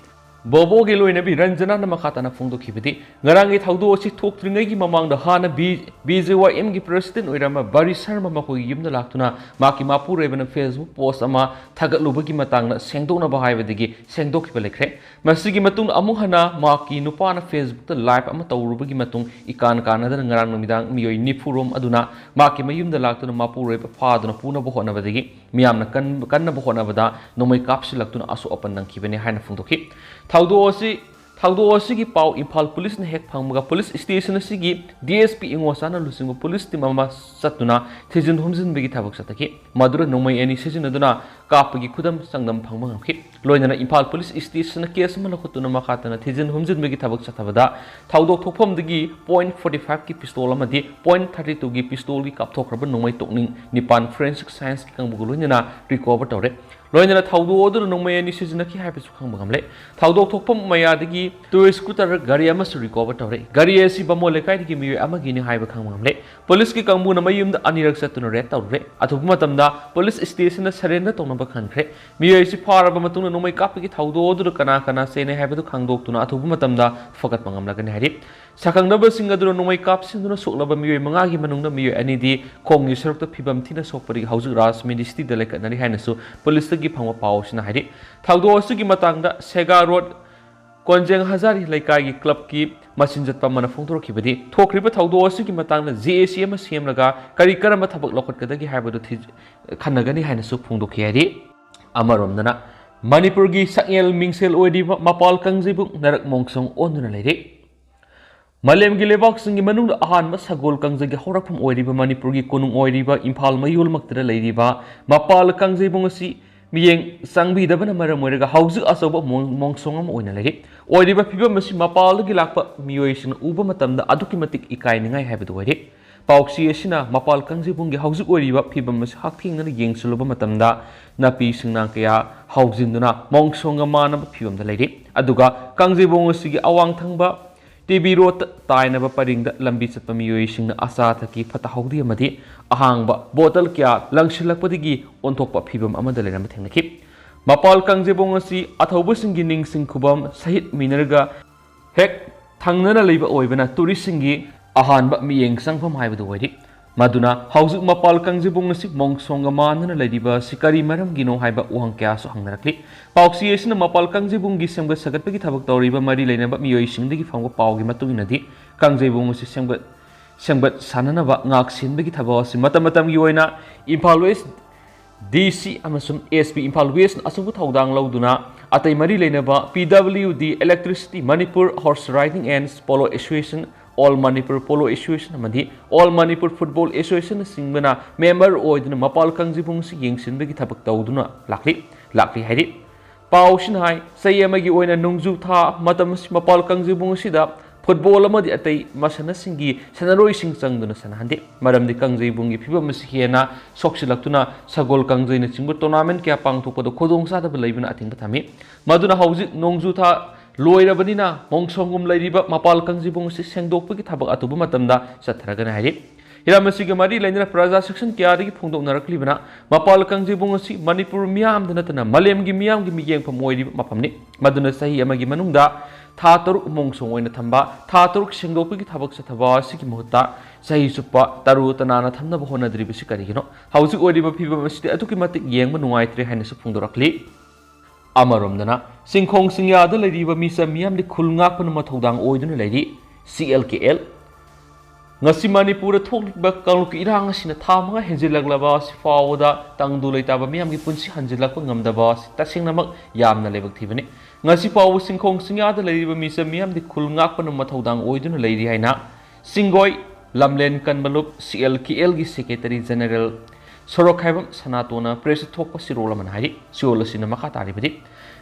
ꯕꯣꯕꯣꯒꯤ ꯂꯣꯏꯅꯕꯤ ꯔꯟꯖꯅꯥꯅ ꯃꯈꯥ ꯇꯥꯅ ꯐꯣꯡꯗꯣꯛꯈꯤꯕꯗꯤ, ꯉꯔꯥꯡꯒꯤ ꯊꯧꯗꯣꯛ ꯑꯁꯤ ꯊꯣꯛꯇ꯭ꯔꯤꯉꯩꯒꯤ ꯃꯃꯥꯡꯗ ꯍꯥꯟꯅ ꯕꯤ-, ꯕꯤ ꯖꯦ ꯋꯥꯏ ꯑꯦꯝꯒꯤ ꯄ꯭ꯔꯦꯁꯤꯗꯦꯟꯠ ꯑꯣꯏꯔꯝꯕ ꯕꯥꯔꯤ ꯁꯔꯃ ꯃꯈꯣꯏꯒꯤ ꯌꯨꯝꯗ ꯂꯥꯛꯇꯨꯅ ꯃꯍꯥꯛꯀꯤ ꯃꯄꯨꯔꯣꯏꯕꯅ Facebook ꯄꯣꯁ ꯑꯃ ꯊꯥꯒꯠꯂꯨꯕꯒꯤ ꯃꯇꯥꯡꯗ ꯁꯦꯡꯗꯣꯛꯅꯕ ꯍꯥꯏꯕꯗꯒꯤ ꯁꯦꯡꯗꯣꯛꯈꯤꯕ ꯂꯩꯈ꯭ꯔꯦ꯫ ꯃꯁꯤꯒꯤ ꯃꯇꯨꯡꯗ ꯑꯃꯨꯛ ꯍꯟꯅ ꯃꯍꯥꯛꯀꯤ ꯅꯨꯄꯥꯅ Facebook ꯂꯥꯏꯚ ꯑꯃ ꯇꯧꯔꯨꯕꯒꯤ ꯃꯇꯨꯡ ꯏꯀꯥꯟ ꯀꯥꯟꯅꯗꯅ ꯉꯔꯥꯡ ꯅꯨꯃꯤꯗꯥꯡ ꯃꯤꯑꯣꯏ ꯅꯤꯐꯨ ꯔꯣꯝ ꯑꯗꯨꯅ ꯃꯍꯥꯛꯀꯤ ꯃꯌꯨꯝꯗ ꯂꯥꯛꯇꯨꯅ ꯃꯄꯨꯔꯣꯏꯕ ꯐꯥꯗꯨꯅ ꯄꯨꯅꯕ ꯍꯣꯠꯅꯕꯗꯒꯤ ꯃꯤꯌꯥꯝꯅ ꯀꯟ-, ꯀꯟꯅꯕ ꯍꯣꯠꯅꯕꯗ ꯅꯣꯡꯃꯩ ꯀꯥꯞꯁꯤꯜꯂꯛꯇꯨꯅ ꯑꯁꯣꯛ ꯑꯄꯟ ꯅꯪꯈꯤꯕꯅꯤ ꯍꯥꯏꯅ ꯐꯣꯡꯗꯣꯛꯈꯤ꯫ ꯊꯧꯗꯣꯛ ꯑꯁꯤ, ꯊꯧꯗꯣꯛ ꯑꯁꯤꯒꯤ ꯄꯥꯎ ꯏꯝꯐꯥꯜ ꯄꯨꯂꯤꯁꯅ ꯍꯦꯛ ꯐꯪꯕꯒ ꯄꯨꯂꯤꯁ ꯁ꯭ꯇꯦꯁꯟ ꯑꯁꯤꯒꯤ ꯗꯤ ꯑꯦꯁ ꯄꯤ ꯏꯉꯣꯆꯥꯅ ꯂꯨꯆꯤꯡꯕ ꯄꯨꯂꯤꯁ ꯇꯤꯝ ꯑꯃ ꯆꯠꯇꯨꯅ ꯊꯤꯖꯤꯟ ꯍꯨꯝꯖꯤꯟꯕꯒꯤ ꯊꯕꯛ ꯆꯠꯊꯈꯤ꯫ ꯃꯗꯨꯗ ꯅꯣꯡꯃꯩ ꯑꯅꯤ ꯁꯤꯖꯤꯟꯅꯗꯨꯅ ꯀꯥꯞꯄꯒꯤ ꯈꯨꯗꯝ ꯆꯥꯡꯗꯝ ꯐꯪꯕ ꯉꯝꯈꯤ꯫ ꯂꯣꯏꯅꯅ ꯏꯝꯐꯥꯜ ꯄꯨꯂꯤꯁ ꯁ꯭ꯇꯦꯁꯟꯅ ꯀꯦꯁ ꯑꯃ ꯂꯧꯈꯠꯇꯨꯅ ꯃꯈꯥ ꯇꯥꯅ ꯊꯤꯖꯤꯟ ꯍꯨꯝꯖꯤꯟꯕꯒꯤ ꯊꯕꯛ ꯆꯠꯊꯕꯗ ꯊꯧꯗꯣꯛ ꯊꯣꯛꯐꯝꯗꯒꯤ ꯄꯣꯏꯟꯠ ꯐꯣꯔꯇꯤ ꯐꯥꯏꯚꯀꯤ ꯄꯤꯁꯇꯣꯜ ꯑꯃꯗꯤ ꯄꯣꯏꯟꯠ ꯊꯥꯔꯇꯤ ꯇꯨꯒꯤ ꯄꯤꯁꯇꯣꯜꯒꯤ ꯀꯥꯞꯊꯣꯛꯈ꯭ꯔꯕ ꯅꯣꯡꯃꯩ ꯇꯣꯛꯅꯤꯡ ꯅꯤꯄꯥꯟ ꯐꯣꯔꯦꯟꯁꯤꯛ ꯁꯥꯏꯟꯁꯀꯤ ꯀꯥꯡꯕꯨꯒ ꯂꯣꯏꯅꯅ ꯔꯤꯀꯣꯚꯔ ꯇꯧꯔꯦ꯫ ꯂꯣꯏꯅꯅ ꯊꯧꯗꯣꯛ ꯑꯗꯨꯗ ꯅꯣꯡꯃꯩ ꯑꯅꯤ ꯁꯤꯖꯤꯟꯅꯈꯤ ꯍꯥꯏꯕꯁꯨ ꯈꯪꯕ ꯉꯝꯂꯦ꯫ ꯊꯧꯗꯣꯛ ꯊꯣꯛꯐꯝ ꯃꯌꯥꯗꯒꯤ ꯇꯨ ꯁ꯭ꯀꯨꯇꯔ ꯒꯥꯔꯤ ꯑꯃꯁꯨ ꯔꯤꯀꯣꯚꯔ ꯇꯧꯔꯦ꯫ ꯒꯥꯔꯤ ꯑꯁꯤ ꯕꯥꯃꯣꯟ ꯂꯩꯀꯥꯏꯗꯒꯤ ꯃꯤꯑꯣꯏ ꯑꯃꯒꯤꯅꯤ ꯍꯥꯏꯕ ꯈꯪꯕ ꯉꯝꯂꯦ꯫ ꯄꯨꯂꯤꯁꯀꯤ ꯀꯥꯡꯕꯨꯅ ꯃꯌꯨꯝꯗ ꯑꯅꯤꯔꯛ ꯆꯠꯇꯨꯅ ꯔꯦꯗ ꯇꯧꯔꯨꯔꯦ꯫ ꯑꯊꯨꯕ ꯃꯇꯝꯗ ꯄꯨꯂꯤꯁ ꯁ꯭ꯇꯦꯁꯟꯗ ꯁꯔꯦꯟꯗꯔ ꯇꯧꯅꯕ ꯈꯟꯈ꯭ꯔꯦ꯫ ꯃꯤꯑꯣꯏ ꯑꯁꯤ ꯐꯥꯔꯕ ꯃꯇꯨꯡꯗ ꯅꯣꯡꯃꯩ ꯀꯥꯞꯄꯒꯤ ꯊꯧꯗꯣꯛ ꯑꯗꯨꯗ ꯀꯅꯥ ꯀꯅꯥ ꯆꯦꯟꯅꯩ ꯍꯥꯏꯕꯗꯨ ꯈꯪꯗꯣꯛꯇꯨꯅ ꯑꯊꯨꯕ ꯃꯇꯝꯗ ꯐꯒꯠꯄ ꯉꯝꯂꯒꯅꯤ ꯍꯥꯏꯔꯤ꯫ ꯁꯛꯈꯪꯅꯕꯁꯤꯡ ꯑꯗꯨꯅ ꯅꯣꯡꯃꯩ ꯀꯥꯞꯁꯤꯟꯗꯨꯅ ꯁꯣꯛꯂꯕ ꯃꯤꯑꯣꯏ ꯃꯉꯥꯒꯤ ꯃꯅꯨꯡꯗ ꯃꯤꯑꯣꯏ ꯑꯅꯤꯗꯤ ꯈꯣꯡꯒꯤ ꯁꯔꯨꯛꯇ ꯐꯤꯕꯝ ꯊꯤꯅ ꯁꯣꯛꯄꯗꯒꯤ ꯍꯧꯖꯤꯛ ꯔꯥꯖ ꯃꯤꯅꯤꯁꯇ꯭ꯔꯤꯗ ꯂꯩꯈꯠꯅꯔꯤ ꯍꯥꯏꯅꯁꯨ ꯄꯨꯂꯤꯁꯇꯒꯤ ꯐꯪꯕ ꯄꯥꯎ ꯑꯁꯤꯅ ꯍꯥꯏꯔꯤ꯫ ꯊꯧꯗꯣꯛ ꯑꯁꯤꯒꯤ ꯃꯇꯥꯡꯗ ꯁꯦꯒꯥ ꯔꯣꯗ ꯀꯣꯟꯖꯦꯡ ꯍꯖꯥꯔꯤ ꯂꯩꯀꯥꯏꯒꯤ ꯀ꯭ꯂꯕꯀꯤ ꯃꯆꯤꯟ ꯆꯠꯄ ꯑꯃꯅ ꯐꯣꯡꯗꯣꯔꯛꯈꯤꯕꯗꯤ, ꯊꯣꯛꯈ꯭ꯔꯤꯕ ꯊꯧꯗꯣꯛ ꯑꯁꯤꯒꯤ ꯃꯇꯥꯡꯗ ꯖꯦ ꯑꯦ ꯁꯤ ꯑꯃ ꯁꯦꯝꯂꯒ ꯀꯔꯤ ꯀꯔꯝꯕ ꯊꯕꯛ ꯂꯧꯈꯠꯀꯗꯒꯦ ꯍꯥꯏꯕꯗꯨ ꯊꯤ-, ꯈꯟꯅꯒꯅꯤ ꯍꯥꯏꯅꯁꯨ ꯐꯣꯡꯗꯣꯛꯈꯤ ꯍꯥꯏꯔꯤ꯫ ꯑꯃꯔꯣꯝꯗꯅ ꯃꯅꯤꯄꯨꯔꯒꯤ ꯁꯛꯍꯦꯜ ꯃꯤꯡꯁꯦꯜ ꯑꯣꯏꯔꯤꯕ ꯃꯄꯥꯜ ꯀꯥꯡꯖꯩꯕꯨꯡ ꯅꯔꯛ ꯃꯣꯡꯁꯣꯡ ꯑꯣꯟꯗꯨꯅ ꯂꯩꯔꯤ꯫ ꯃꯥꯂꯦꯝꯒꯤ ꯂꯩꯕꯥꯛꯁꯤꯡꯒꯤ ꯃꯅꯨꯡꯗ ꯑꯍꯥꯟꯕ ꯁꯒꯣꯜ ꯀꯥꯡꯖꯩꯒꯤ ꯍꯧꯔꯛꯐꯝ ꯑꯣꯏꯔꯤꯕ ꯃꯅꯤꯄꯨꯔꯒꯤ ꯀꯣꯅꯨꯡ ꯑꯣꯏꯔꯤꯕ ꯏꯝꯐꯥꯜ ꯃꯌꯣꯜꯃꯛꯇꯗ ꯂꯩꯔꯤꯕ ꯃꯄꯥꯜ ꯀꯥꯡꯖꯩꯕꯨꯡ ꯑꯁꯤ ꯃꯤꯠꯌꯦꯡ ꯆꯪꯕꯤꯗꯕꯅ ꯃꯔꯝ ꯑꯣꯏꯔꯒ ꯍꯧꯖꯤꯛ ꯑꯆꯧꯕ ꯃꯣꯡ-, ꯃꯣꯡꯁꯣꯡ ꯑꯃ ꯑꯣꯏꯅ ꯂꯩꯔꯤ꯫ ꯑꯣꯏꯔꯤꯕ ꯐꯤꯕꯝ ꯑꯁꯤ ꯃꯄꯥꯜꯗꯒꯤ ꯂꯥꯛꯄ ꯃꯤꯑꯣꯏꯁꯤꯡꯅ ꯎꯕ ꯃꯇꯝꯗ ꯑꯗꯨꯛꯀꯤ ꯃꯇꯤꯛ ꯏꯀꯥꯏꯅꯤꯡꯉꯥꯏ ꯍꯥꯏꯕꯗꯨ ꯑꯣꯏꯔꯤ꯫ ꯄꯥꯎꯆꯦ ꯑꯁꯤꯅ ꯃꯄꯥꯜ ꯀꯥꯡꯖꯩꯕꯨꯡꯒꯤ ꯍꯧꯖꯤꯛ ꯑꯣꯏꯔꯤꯕ ꯐꯤꯕꯝ ꯑꯁꯤ ꯍꯛꯊꯦꯡꯅꯅ ꯌꯦꯡꯁꯤꯜꯂꯨꯕ ꯃꯇꯝꯗ ꯅꯥꯄꯤ ꯁꯤꯡꯅꯥꯡ ꯀꯌꯥ ꯍꯧꯖꯤꯟꯗꯨꯅ ꯃꯣꯡꯁꯣꯡꯒ ꯃꯥꯟꯅꯕ ꯐꯤꯕꯝꯗ ꯂꯩꯔꯤ꯫ ꯑꯗꯨꯒ ꯀꯥꯡꯖꯩꯕꯨꯡ ꯑꯁꯤꯒꯤ ꯑꯋꯥꯡ ꯊꯪꯕ ꯇꯤ ꯕꯤ ꯔꯣꯗꯇ ꯇꯥꯏꯅꯕ ꯄꯔꯤꯡꯗ ꯂꯝꯕꯤ ꯆꯠꯄ ꯃꯤꯑꯣꯏꯁꯤꯡꯅ ꯑꯆꯥ ꯑꯊꯛꯀꯤ ꯐꯠꯇ ꯍꯥꯎꯗꯤ ꯑꯃꯗꯤ ꯑꯍꯥꯡꯕ ꯕꯣꯇꯜ ꯀꯌꯥ ꯂꯪꯁꯤꯜꯂꯛꯄꯗꯒꯤ ꯑꯣꯟꯊꯣꯛꯄ ꯐꯤꯕꯝ ꯑꯃꯗ ꯂꯩꯔꯝꯕ ꯊꯦꯡꯅꯈꯤ꯫ ꯃꯄꯥꯜ ꯀꯥꯡꯖꯩꯕꯨꯡ ꯑꯁꯤ ꯑꯊꯧꯕꯁꯤꯡꯒꯤ ꯅꯤꯡꯁꯤꯡ ꯈꯨꯕꯝ, ꯁꯍꯤꯗ ꯃꯤꯅꯔꯒ ꯍꯦꯛ ꯊꯪꯅꯅ ꯂꯩꯕ ꯑꯣꯏꯕꯅ ꯇꯨꯔꯤꯁꯁꯤꯡꯒꯤ ꯑꯍꯥꯟꯕ ꯃꯤꯠꯌꯦꯡ ꯆꯪꯐꯝ ꯍꯥꯏꯕꯗꯨ ꯑꯣꯏꯔꯤ꯫ ꯃꯗꯨꯅ ꯍꯧꯖꯤꯛ ꯃꯄꯥꯜ ꯀꯥꯡꯖꯩꯕꯨꯡ ꯑꯁꯤ ꯃꯣꯡꯁꯣꯡꯒ ꯃꯥꯟꯅꯅ ꯂꯩꯔꯤꯕ ꯑꯁꯤ ꯀꯔꯤ ꯃꯔꯝꯒꯤꯅꯣ ꯍꯥꯏꯕ ꯋꯥꯍꯪ ꯀꯌꯥꯁꯨ ꯍꯪꯅꯔꯛꯂꯤ꯫ ꯄꯥꯎꯆꯦ ꯑꯁꯤꯅ ꯃꯄꯥꯜ ꯀꯥꯡꯖꯩꯕꯨꯡꯒꯤ ꯁꯦꯝꯒꯠ ꯁꯥꯒꯠꯄꯒꯤ ꯊꯕꯛ ꯇꯧꯔꯤꯕ ꯃꯔꯤ ꯂꯩꯅꯕ ꯃꯤꯑꯣꯏꯁꯤꯡꯗꯒꯤ ꯐꯪꯕ ꯄꯥꯎꯒꯤ ꯃꯇꯨꯡ ꯏꯟꯅꯗꯤ, ꯀꯥꯡꯖꯩꯕꯨꯡ ꯑꯁꯤ ꯁꯦꯝꯒꯠ ꯁꯦꯝꯒꯠ ꯁꯥꯅꯅꯕ ꯉꯥꯛ ꯁꯦꯟꯕꯒꯤ ꯊꯕꯛ ꯑꯁꯤ ꯃꯇꯝ ꯃꯇꯝꯒꯤ ꯑꯣꯏꯅ ꯏꯝꯐꯥꯜ ꯋꯦꯁ ꯗꯤ ꯁꯤ ꯑꯃꯁꯨꯡ ꯑꯦꯁ ꯄꯤ ꯏꯝꯐꯥꯜ ꯋꯦꯁꯅ ꯑꯆꯧꯕ ꯊꯧꯗꯥꯡ ꯂꯧꯗꯨꯅ, ꯑꯇꯩ ꯃꯔꯤ ꯂꯩꯅꯕ P W D, Electricity, Manipur Horse Riding and Polo Association, All Manipur Polo Association ꯑꯃꯗꯤ All Manipur Football Associationꯅꯆꯤꯡꯕꯅ member ꯑꯣꯏꯗꯨꯅ ꯃꯄꯥꯜ ꯀꯥꯡꯖꯩꯕꯨꯡ ꯑꯁꯤ ꯌꯦꯡꯁꯤꯟꯕꯒꯤ ꯊꯕꯛ ꯇꯧꯗꯨꯅ ꯂꯥꯛꯂꯤ ꯂꯥꯛꯂꯤ ꯍꯥꯏꯔꯤ꯫ ꯄꯥꯎꯁꯤꯅ ꯍꯥꯏ, ꯆꯍꯤ ꯑꯃꯒꯤ ꯑꯣꯏꯅ ꯅꯣꯡꯖꯨ ꯊꯥ ꯃꯇꯝ ꯑꯁꯤ ꯃꯄꯥꯜ ꯀꯥꯡꯖꯩꯕꯨꯡ ꯑꯁꯤꯗ ꯐꯨꯠꯕꯣꯜ ꯑꯃꯗꯤ ꯑꯇꯩ ꯃꯁꯥꯟꯅꯁꯤꯡꯒꯤ ꯁꯥꯟꯅꯔꯣꯏꯁꯤꯡ ꯆꯪꯗꯨꯅ ꯁꯥꯟꯅꯍꯟꯗꯦ꯫ ꯃꯔꯝꯗꯤ ꯀꯥꯡꯖꯩꯕꯨꯡꯒꯤ ꯐꯤꯕꯝ ꯑꯁꯤ ꯍꯦꯟꯅ ꯁꯣꯛꯆꯤꯜꯂꯛꯇꯨꯅ ꯁꯒꯣꯜ ꯀꯥꯡꯖꯩꯅꯆꯤꯡꯕ tournament ꯀꯌꯥ ꯄꯥꯡꯊꯣꯛꯄꯗ ꯈꯨꯗꯣꯡꯆꯥꯗꯕ ꯂꯩꯕꯅ ꯑꯊꯤꯡꯕ ꯊꯝꯃꯤ꯫ ꯃꯗꯨꯅ ꯍꯧꯖꯤꯛ ꯅꯣꯡꯖꯨ ꯊꯥ ꯂꯣꯏꯔꯕꯅꯤꯅ ꯃꯣꯡꯁꯣꯡꯒꯨꯝ ꯂꯩꯔꯤꯕ ꯃꯄꯥꯜ ꯀꯥꯡꯖꯩꯕꯨꯡ ꯑꯁꯤ ꯁꯦꯡꯗꯣꯛꯄꯒꯤ ꯊꯕꯛ ꯑꯇꯨꯕ ꯃꯇꯝꯗ ꯆꯠꯊꯔꯒꯅꯤ ꯍꯥꯏꯔꯤ꯫ ꯍꯤꯔꯝ ꯑꯁꯤꯒ ꯃꯔꯤ ꯂꯩꯅꯅ ꯄ꯭ꯔꯖꯥ section ꯀꯌꯥꯗꯒꯤ ꯐꯣꯡꯗꯣꯛꯅꯔꯛꯂꯤꯕꯅ, ꯃꯄꯥꯜ ꯀꯥꯡꯖꯩꯕꯨꯡ ꯑꯁꯤ ꯃꯅꯤꯄꯨꯔ ꯃꯤꯌꯥꯝꯗ ꯅꯠꯇꯅ ꯃꯥꯂꯦꯝꯒꯤ ꯃꯤꯌꯥꯝꯒꯤ ꯃꯤꯠꯌꯦꯡꯐꯝ ꯑꯣꯏꯔꯤꯕ ꯃꯐꯝꯅꯤ꯫ ꯃꯗꯨꯅ ꯆꯍꯤ ꯑꯃꯒꯤ ꯃꯅꯨꯡꯗ ꯊꯥ ꯇꯔꯨꯛ ꯃꯣꯡꯁꯣꯡ ꯑꯣꯏꯅ ꯊꯝꯕ, ꯊꯥ ꯇꯔꯨꯛ ꯁꯦꯡꯗꯣꯛꯄꯒꯤ ꯊꯕꯛ ꯆꯠꯊꯕ ꯑꯁꯤꯒꯤ ꯃꯍꯨꯠꯇ ꯆꯍꯤ ꯆꯨꯞꯄ ꯇꯔꯨ ꯇꯅꯥꯟꯅ ꯊꯝꯅꯕ ꯍꯣꯠꯅꯗ꯭ꯔꯤꯕꯁꯤ ꯀꯔꯤꯒꯤꯅꯣ? ꯍꯧꯖꯤꯛ ꯑꯣꯏꯔꯤꯕ ꯐꯤꯕꯝ ꯑꯁꯤꯗꯤ ꯑꯗꯨꯛꯀꯤ ꯃꯇꯤꯛ ꯌꯦꯡꯕ ꯅꯨꯡꯉꯥꯏꯇ꯭ꯔꯦ ꯍꯥꯏꯅꯁꯨ ꯐꯣꯡꯗꯣꯔꯛꯂꯤ꯫ ꯑꯃꯔꯣꯝꯗꯅ, ꯆꯤꯡꯈꯣꯡ ꯆꯤꯡꯌꯥꯗ ꯂꯩꯔꯤꯕ ꯃꯤꯆꯝ ꯃꯤꯌꯥꯝꯗꯤ ꯈꯨꯜ ꯉꯥꯛꯄꯅ ꯃꯊꯧꯗꯥꯡ ꯑꯣꯏꯗꯨꯅ ꯂꯩꯔꯤ꯫ C L K L꯫ ꯉꯁꯤ ꯃꯅꯤꯄꯨꯔꯗ ꯊꯣꯛꯂꯤꯕ ꯀꯥꯡꯂꯨꯞꯀꯤ ꯏꯔꯥꯡ ꯑꯁꯤꯅ ꯊꯥ ꯃꯉꯥ ꯍꯦꯟꯖꯤꯜꯂꯛꯂꯕ ꯑꯁꯤ ꯐꯥꯎꯕꯗ ꯇꯪꯗꯨ ꯂꯩꯇꯥꯕ ꯃꯤꯌꯥꯝꯒꯤ ꯄꯨꯟꯁꯤ ꯍꯟꯖꯤꯜꯂꯛꯄ ꯉꯝꯗꯕ ꯑꯁꯤ ꯇꯁꯦꯡꯅꯃꯛ ꯌꯥꯝꯅ ꯂꯥꯏꯕꯛ ꯊꯤꯕꯅꯤ꯫ ꯉꯁꯤ ꯐꯥꯎꯕ ꯆꯤꯡꯈꯣꯡ ꯆꯤꯡꯌꯥꯗ ꯂꯩꯔꯤꯕ ꯃꯤꯆꯝ ꯃꯤꯌꯥꯝꯗꯤ ꯈꯨꯜ ꯉꯥꯛꯄꯅ ꯃꯊꯧꯗꯥꯡ ꯑꯣꯏꯗꯨꯅ ꯂꯩꯔꯤ ꯍꯥꯏꯅ ꯆꯤꯡꯒꯣꯏ ꯂꯝꯂꯦꯟ ꯀꯟꯕ ꯂꯨꯞ, C L K L ꯒꯤ Secretary General ꯁꯣꯔꯣꯛꯈꯥꯏꯕꯝ ꯁꯅꯥꯇꯣꯟꯅ press ꯇ ꯊꯣꯛꯄ ꯆꯦꯔꯣꯜ ꯑꯃꯅ ꯍꯥꯏꯔꯤ꯫ ꯆꯦꯔꯣꯜ ꯑꯁꯤꯅ ꯃꯈꯥ ꯇꯥꯔꯤꯕꯗꯤ,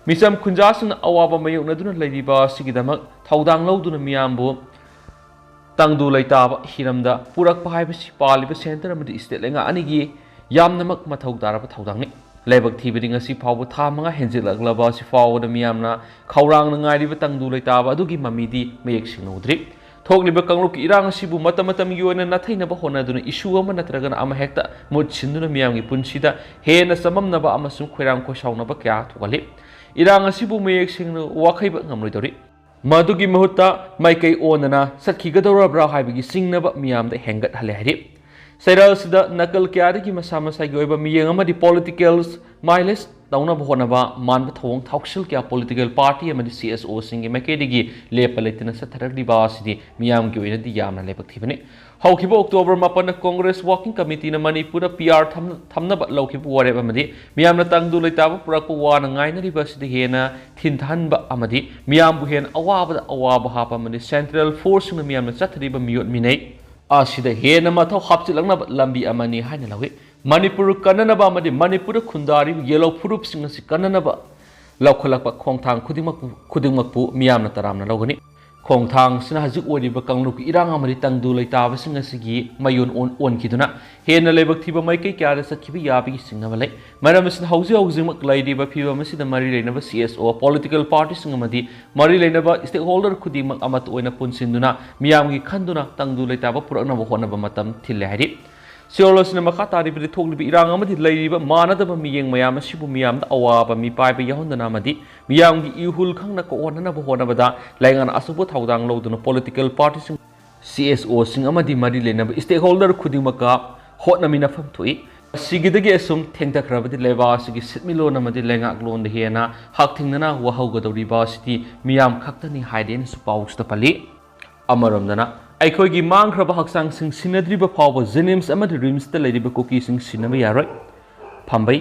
ꯃꯤꯆꯝ ꯈꯨꯟꯖꯥꯁꯤꯡꯅ ꯑꯋꯥꯕ ꯃꯥꯌꯣꯛꯅꯗꯨꯅ ꯂꯩꯔꯤꯕ ꯑꯁꯤꯒꯤꯗꯃꯛ ꯊꯧꯗꯥꯡ ꯂꯧꯗꯨꯅ ꯃꯤꯌꯥꯝꯕꯨ ꯇꯪꯗꯨ ꯂꯩꯇꯥꯕ ꯍꯤꯔꯝꯗ ꯄꯨꯔꯛꯄ ꯍꯥꯏꯕꯁꯤ ꯄꯥꯜꯂꯤꯕ centre ꯑꯃꯗꯤ state ꯂꯩꯉꯥꯛ ꯑꯅꯤꯒꯤ ꯌꯥꯝꯅꯃꯛ ꯃꯊꯧ ꯇꯥꯔꯕ ꯊꯧꯗꯥꯡꯅꯤ꯫ ꯂꯥꯏꯕꯛ ꯊꯤꯕꯗꯤ ꯉꯁꯤ ꯐꯥꯎꯕ ꯊꯥ ꯃꯉꯥ ꯍꯦꯟꯖꯤꯜꯂꯛꯂꯕ ꯑꯁꯤ ꯐꯥꯎꯕꯗ ꯃꯤꯌꯥꯝꯅ ꯈꯧꯔꯥꯡꯅ ꯉꯥꯏꯔꯤꯕ ꯇꯪꯗꯨ ꯂꯩꯇꯥꯕ ꯑꯗꯨꯒꯤ ꯃꯃꯤꯗꯤ ꯃꯌꯦꯛ ꯁꯦꯡꯅ ꯎꯗ꯭ꯔꯤ꯫ ꯊꯣꯛꯂꯤꯕ ꯀꯥꯡꯂꯨꯞꯀꯤ ꯏꯔꯥꯡ ꯑꯁꯤꯕꯨ ꯃꯇꯝ ꯃꯇꯝꯒꯤ ꯑꯣꯏꯅ ꯅꯥꯊꯩꯅꯕ ꯍꯣꯠꯅꯗꯨꯅ ꯏꯁꯨ ꯑꯃ ꯅꯠꯇ꯭ꯔꯒꯅ ꯑꯃ ꯍꯦꯛꯇ ꯃꯍꯨꯠ ꯁꯤꯟꯗꯨꯅ ꯃꯤꯌꯥꯝꯒꯤ ꯄꯨꯟꯁꯤꯗ ꯍꯦꯟꯅ ꯆꯃꯝꯅꯕ ꯑꯃꯁꯨꯡ ꯈꯣꯏꯔꯥꯡ ꯈꯣꯏꯁꯥꯎꯅꯕ ꯀꯌꯥ ꯊꯣꯛꯍꯜꯂꯤ꯫ ꯏꯔꯥꯡ ꯑꯁꯤꯕꯨ ꯃꯌꯦꯛ ꯁꯦꯡꯅ ꯋꯥꯈꯩꯕ ꯉꯝꯂꯣꯏꯗꯧꯔꯤ꯫ ꯃꯗꯨꯒꯤ ꯃꯍꯨꯠꯇ ꯃꯥꯏꯀꯩ ꯑꯣꯟꯗꯅ ꯆꯠꯈꯤꯒꯗꯧꯔꯕ꯭ꯔꯥ ꯍꯥꯏꯕꯒꯤ ꯆꯤꯡꯅꯕ ꯃꯤꯌꯥꯝꯗ ꯍꯦꯟꯒꯠꯍꯜꯂꯦ ꯍꯥꯏꯔꯤ꯫ ꯆꯩꯔꯥꯎ ꯑꯁꯤꯗ ꯅꯥꯀꯜ ꯀꯌꯥꯗꯒꯤ ꯃꯁꯥ ꯃꯁꯥꯒꯤ ꯑꯣꯏꯕ ꯃꯤꯠꯌꯦꯡ ꯑꯃꯗꯤ political mileage ꯇꯧꯅꯕ ꯍꯣꯠꯅꯕ ꯃꯥꯟꯕ ꯊꯧꯑꯣꯡ ꯊꯧꯁꯤꯜ ꯀꯌꯥ political party ꯑꯃꯗꯤ C S O ꯁꯤꯡꯒꯤ ꯃꯥꯏꯀꯩꯗꯒꯤ ꯂꯦꯞꯄ ꯂꯩꯇꯅ ꯆꯠꯊꯔꯛꯂꯤꯕ ꯑꯁꯤꯗꯤ ꯃꯤꯌꯥꯝꯒꯤ ꯑꯣꯏꯅꯗꯤ ꯌꯥꯝꯅ ꯂꯥꯏꯕꯛ ꯊꯤꯕꯅꯤ꯫ ꯍꯧꯈꯤꯕ October ꯃꯥꯄꯟꯗ Congress Working Committeeꯅ ꯃꯅꯤꯄꯨꯔꯗ P R ꯊꯝ-, ꯊꯝꯅꯕ ꯂꯧꯈꯤꯕ ꯋꯥꯔꯦꯞ ꯑꯃꯗꯤ ꯃꯤꯌꯥꯝꯅ ꯇꯪꯗꯨ ꯂꯩꯇꯥꯕ ꯄꯨꯔꯛꯄ ꯋꯥꯅ ꯉꯥꯏꯅꯔꯤꯕ ꯑꯁꯤꯗ ꯍꯦꯟꯅ ꯊꯤꯟꯊꯍꯟꯕ ꯑꯃꯗꯤ ꯃꯤꯌꯥꯝꯕꯨ ꯍꯦꯟꯅ ꯑꯋꯥꯕꯗ ꯑꯋꯥꯕ ꯍꯥꯞꯄ ꯑꯃꯗꯤ central forceꯁꯤꯡꯅ ꯃꯤꯌꯥꯝꯅ ꯆꯠꯊꯔꯤꯕ ꯃꯤꯑꯣꯠ ꯃꯤꯅꯩ ꯑꯁꯤꯗ ꯍꯦꯟꯅ ꯃꯊꯧ ꯍꯥꯞꯆꯤꯜꯂꯛꯅꯕ ꯂꯝꯕꯤ ꯑꯃꯅꯤ ꯍꯥꯏꯅ ꯂꯧꯏ꯫ ꯃꯅꯤꯄꯨꯔ ꯀꯟꯅꯅꯕ ꯑꯃꯗꯤ ꯃꯅꯤꯄꯨꯔꯗ ꯈꯨꯟꯗꯥꯔꯤꯕ ꯌꯦꯜꯍꯧ ꯐꯨꯔꯨꯞꯁꯤꯡ ꯑꯁꯤ ꯀꯟꯅꯅꯕ ꯂꯧꯈꯠꯂꯛꯄ ꯈꯣꯡꯊꯥꯡ ꯈꯨꯗꯤꯡꯃꯛꯄꯨ, ꯈꯨꯗꯤꯡꯃꯛꯄꯨ ꯃꯤꯌꯥꯝꯅ ꯇꯔꯥꯝꯅ ꯂꯧꯒꯅꯤ꯫ ꯈꯣꯡꯊꯥꯡꯁꯤꯅ ꯍꯧꯖꯤꯛ ꯑꯣꯏꯔꯤꯕ ꯀꯥꯡꯂꯨꯞꯀꯤ ꯏꯔꯥꯡ ꯑꯃꯗꯤ ꯇꯪꯗꯨ ꯂꯩꯇꯥꯕꯁꯤꯡ ꯑꯁꯤꯒꯤ ꯃꯌꯣꯟ ꯑꯣꯟ-, ꯑꯣꯟꯈꯤꯗꯨꯅ ꯍꯦꯟꯅ ꯂꯥꯏꯕꯛ ꯊꯤꯕ ꯃꯥꯏꯀꯩ ꯀꯌꯥꯗ ꯆꯠꯈꯤꯕ ꯌꯥꯕꯒꯤ ꯆꯤꯡꯅꯕ ꯂꯩ꯫ ꯃꯔꯝ ꯑꯁꯤꯅ ꯍꯧꯖꯤꯛ ꯍꯧꯖꯤꯛꯃꯛ ꯂꯩꯔꯤꯕ ꯐꯤꯕꯝ ꯑꯁꯤꯗ ꯃꯔꯤ ꯂꯩꯅꯕ C S O, political partyꯁꯤꯡ ꯑꯃꯗꯤ ꯃꯔꯤ ꯂꯩꯅꯕ stakeholder ꯈꯨꯗꯤꯡꯃꯛ ꯑꯃꯠꯇ ꯑꯣꯏꯅ ꯄꯨꯟꯁꯤꯟꯗꯨꯅ ꯃꯤꯌꯥꯝꯒꯤ ꯈꯟꯗꯨꯅ ꯇꯪꯗꯨ ꯂꯩꯇꯥꯕ ꯄꯨꯔꯛꯅꯕ ꯍꯣꯠꯅꯕ ꯃꯇꯝ ꯊꯤꯜꯂꯦ ꯍꯥꯏꯔꯤ꯫ ꯁꯤꯑꯣꯜ ꯑꯁꯤꯅ ꯃꯈꯥ ꯇꯥꯔꯤꯕꯗꯤ ꯊꯣꯛꯂꯤꯕ ꯏꯔꯥꯡ ꯑꯃꯗꯤ ꯂꯩꯔꯤꯕ ꯃꯥꯟꯅꯗꯕ ꯃꯤꯠꯌꯦꯡ ꯃꯌꯥꯝ ꯑꯁꯤꯕꯨ ꯃꯤꯌꯥꯝꯗ ꯑꯋꯥꯕ ꯃꯤꯄꯥꯏꯕ ꯌꯥꯎꯍꯟꯗꯅ ꯑꯃꯗꯤ ꯃꯤꯌꯥꯝꯒꯤ ꯏꯍꯨꯜ ꯈꯪꯅ ꯀꯣꯛꯍꯟꯅꯅꯕ ꯍꯣꯠꯅꯕꯗ ꯂꯩꯉꯥꯛꯅ ꯑꯆꯧꯕ ꯊꯧꯗꯥꯡ ꯂꯧꯗꯨꯅ political partyꯁꯤꯡ, C S Oꯁꯤꯡ ꯑꯃꯗꯤ ꯃꯔꯤ ꯂꯩꯅꯕ stakeholder ꯈꯨꯗꯤꯡꯃꯛꯀ ꯍꯣꯠꯅꯃꯤꯟꯅꯐꯝ ꯊꯣꯛꯏ꯫ ꯑꯁꯤꯒꯤꯗꯒꯤ ꯑꯁꯨꯝ ꯊꯦꯡꯊꯈ꯭ꯔꯕꯗꯤ ꯂꯩꯕꯥꯛ ꯑꯁꯤꯒꯤ ꯁꯤꯟꯃꯤꯠꯂꯣꯟ ꯑꯃꯗꯤ ꯂꯩꯉꯥꯛꯂꯣꯟꯗ ꯍꯦꯟꯅ ꯍꯛꯊꯦꯡꯅꯅ ꯋꯥꯍꯧꯒꯗꯧꯔꯤꯕ ꯑꯁꯤꯗꯤ ꯃꯤꯌꯥꯝ ꯈꯛꯇꯅꯤ ꯍꯥꯏꯗꯦꯅꯁꯨ ꯄꯥꯎꯁꯤꯗ ꯄꯜꯂꯤ꯫ ꯑꯃꯔꯣꯝꯗꯅ ꯑꯩꯈꯣꯏꯒꯤ ꯃꯥꯡꯈ꯭ꯔꯕ ꯍꯛꯆꯥꯡꯁꯤꯡ ꯁꯤꯟꯅꯗ꯭ꯔꯤꯕ ꯐꯥꯎꯕ JNIMS ꯑꯃꯗꯤ RIMSꯇ ꯂꯩꯔꯤꯕ ꯀꯨꯀꯤꯁꯤꯡ ꯁꯤꯟꯅꯕ ꯌꯥꯔꯣꯏ꯫ ꯐꯝꯕꯩ꯫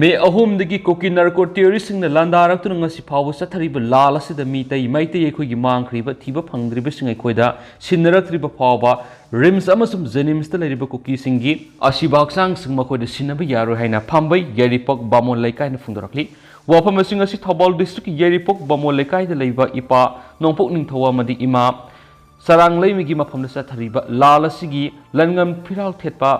ꯃꯦ ꯑꯍꯨꯝꯗꯒꯤ ꯀꯨꯀꯤ narco terroristꯁꯤꯡꯅ ꯂꯥꯟꯗꯥꯔꯛꯇꯨꯅ ꯉꯁꯤ ꯐꯥꯎꯕ ꯆꯠꯊꯔꯤꯕ ꯂꯥꯜ ꯑꯁꯤꯗ ꯃꯤꯇꯩ ꯃꯩꯇꯩ ꯑꯩꯈꯣꯏꯒꯤ ꯃꯥꯡꯈ꯭ꯔꯤꯕ ꯊꯤꯕ ꯐꯪꯗ꯭ꯔꯤꯕꯁꯤꯡ ꯑꯩꯈꯣꯏꯗ ꯁꯤꯟꯅꯔꯛꯇ꯭ꯔꯤꯕ ꯐꯥꯎꯕ RIMS ꯑꯃꯁꯨꯡ JNIMSꯇ ꯂꯩꯔꯤꯕ ꯀꯨꯀꯤꯁꯤꯡꯒꯤ ꯑꯁꯤꯕ ꯍꯛꯆꯥꯡꯁꯤꯡ ꯃꯈꯣꯏꯗ ꯁꯤꯟꯅꯕ ꯌꯥꯔꯣꯏ ꯍꯥꯏꯅ ꯐꯝꯕꯩ ꯌꯥꯏꯔꯤꯄꯣꯛ ꯕꯥꯃꯣꯟ ꯂꯩꯀꯥꯏꯅ ꯐꯣꯡꯗꯣꯔꯛꯂꯤ꯫ ꯋꯥꯐꯝ ꯑꯁꯤꯡ ꯑꯁꯤ ꯊꯧꯕꯥꯜ districtꯀꯤ ꯌꯥꯏꯔꯤꯄꯣꯛ ꯕꯥꯃꯣꯟ ꯂꯩꯀꯥꯏꯗ ꯂꯩꯕ ꯏꯄꯥ ꯅꯣꯡꯄꯣꯛ ꯅꯤꯡꯊꯧ ꯑꯃꯗꯤ ꯏꯃꯥ ꯆꯔꯥꯡꯂꯩꯃꯒꯤ ꯃꯐꯝꯗ ꯆꯠꯊꯔꯤꯕ ꯂꯥꯜ ꯑꯁꯤꯒꯤ ꯂꯟꯉꯝ ꯐꯤꯔꯥꯜ ꯊꯦꯠꯄ